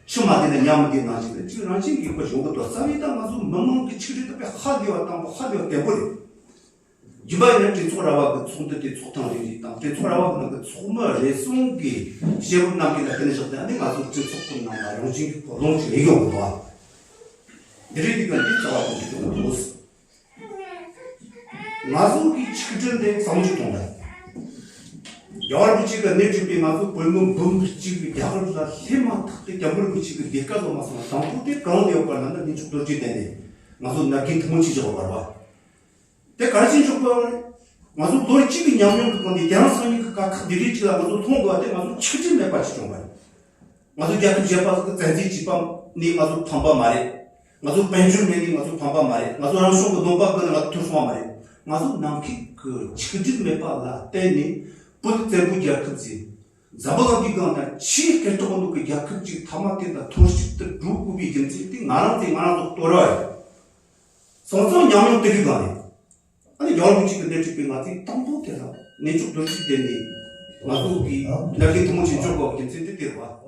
ཕྱི་མ་བསྡད་ན་ཉམས་མི་བསྡད་ནང་བཞིན་དུ་གཅིག་རང་བཞིན་གྱིས་གོ་བྱུང་གི་འདུག་རྩ་བའི་ད་ང་ཚོ་མི་མང་གི་ཆིག་སྒྲིལ་དེ་དཔེ་ཧ་ལས་པ་དང་པོ་ཧ་ལས་པ་བརྟན་པོ་རེད། རྒྱུན་པ་ཡིན་ན་གྲོས་ཚོགས་ར་བ་གི་ཚོགས་འདུ་དེ་ཚོགས་སྟངས་རེ་རེ་དང་གྲོས་ཚོགས་ར་བ་གི་ནང་གི་ཚོགས་མི་རེ་ཟུང་གིས་བཤད་བུ་གནང་གི་ལ་བརྟེན་ནས་བཞག་སྟེ་ཨ་ནི་ང་ཚོ་གྲོས་ཚོགས་ཀྱི་ནང་ལ་རང་བཞིན་གྱིས་གོ་ལོང་ཅིག་ལས་ཡོང་གི་འདུག་འདི་རེད། འདི་ག་འདི་རྩ་བ་དང་འདི་དང་འདུག་ང་ཚོ་གི་ཆིག་སྒྲིལ་འདི་བསམ་བློ་ཞིག་གཏོང་དང་། རྒྱལ་བ་རིན་པོ་ཆེ་གི་སྣེ་ཁྲིད་པའི་ང་ཚོ་བོད་མི་འབུམ་གཅིག་གི་རྒྱ་གར་ལ་སླེབས་མ་ཐག་ཏུ་རྒྱལ་བ་རིན་པོ་ཆེ་གི་ལས་ཀ་ལོ་མ་སོང་བ་དང་པོ་དེ་གང་ལ་ཡོད་པ་ལབ་ན་གནས་མཆོག་རྡོ་རྗེ་གདན་ནས་ང་ཚོ་ནམ་རྒྱུན་ཐུན་མོང་ཆེ་ཆེ་བ་བར་བ། དེ་ག་རེ་བྱེད་ཆོག་པ་རེད། ང་ཚོ་ལོ་གཅིག་གི་ཉམས་མྱོང་གི་སྒང་ནས་དེ་རིང་སང་ཉིན་གི་དཀའ་ཁག་འདི་རིགས་གཅིག་ལ་ང་ཚོ་མཐོང་དགོས་པ་དེ་ང་ཚོ་ཆིག་སྒྲིལ་མེད་པ་ཞིག་བྱུང་བ་རེད། ང་ཚོ་རྒྱལ་ཁབ་གཞན་པ་ཟིག་གི་བཙན་འཛུལ་བྱས་པ་ནི་ང་ཚོ་ཕམ་པ་མ་རེད། ང་ཚོ་དཔལ་འབྱོར་མེད་ནི་ང་ཚོ་ཕམ་པ་མ་རེད། ང་ཚོ་རང་བྱུང་གི་ནོམ་པ་དགོས་ནི་ང་ཚོ་ཐུར་སོང་བ་མ་རེད། ང་ཚོ་ནམ་མཁའི་གི་ཆིག་སྒྲིལ་མེད་པ་ལ་བརྟེན་ནས་བོད་བཙན་པོའི་རྒྱལ་ཁབ་ཟིན། འཛམ་བུ་གླིང་འདིའི་སྒང་ན་ཆེས་སྐད་གྲགས་ཡོད་ནོ་གི་རྒྱལ་ཁབ་ཅིག་མཐའ་མ་དེ་ད་ཐོར་ཞིག་ཏུ་འགྲོ་དགོས་པའི་རྒྱུ་མཚན་དེ་ང་རང་ཚོས་ང་རང་ཚོ་བསྟོད་ར་ཡོད། སོང་ཙང་ཉམས་མྱོང་དེ་གི་སྒང་ནས། ཨ་ནི་རྒྱལ་བ་རིན་པོ་ཆེ་གི་སྣེ་ཁྲིད་པའི་ང་ཚོའི་དང་པོ་དེ་ལ་གནས་མཆོག་རྡོ་རྗེ་གདན་ནས་ང་ཚོ་གི་ནམ་རྒྱུན་ཐུན་མོང་ཆེ་འཇོག་དགོས་པའི་རྒྱུ་མཚན་དེ་དེ་རེད་བ།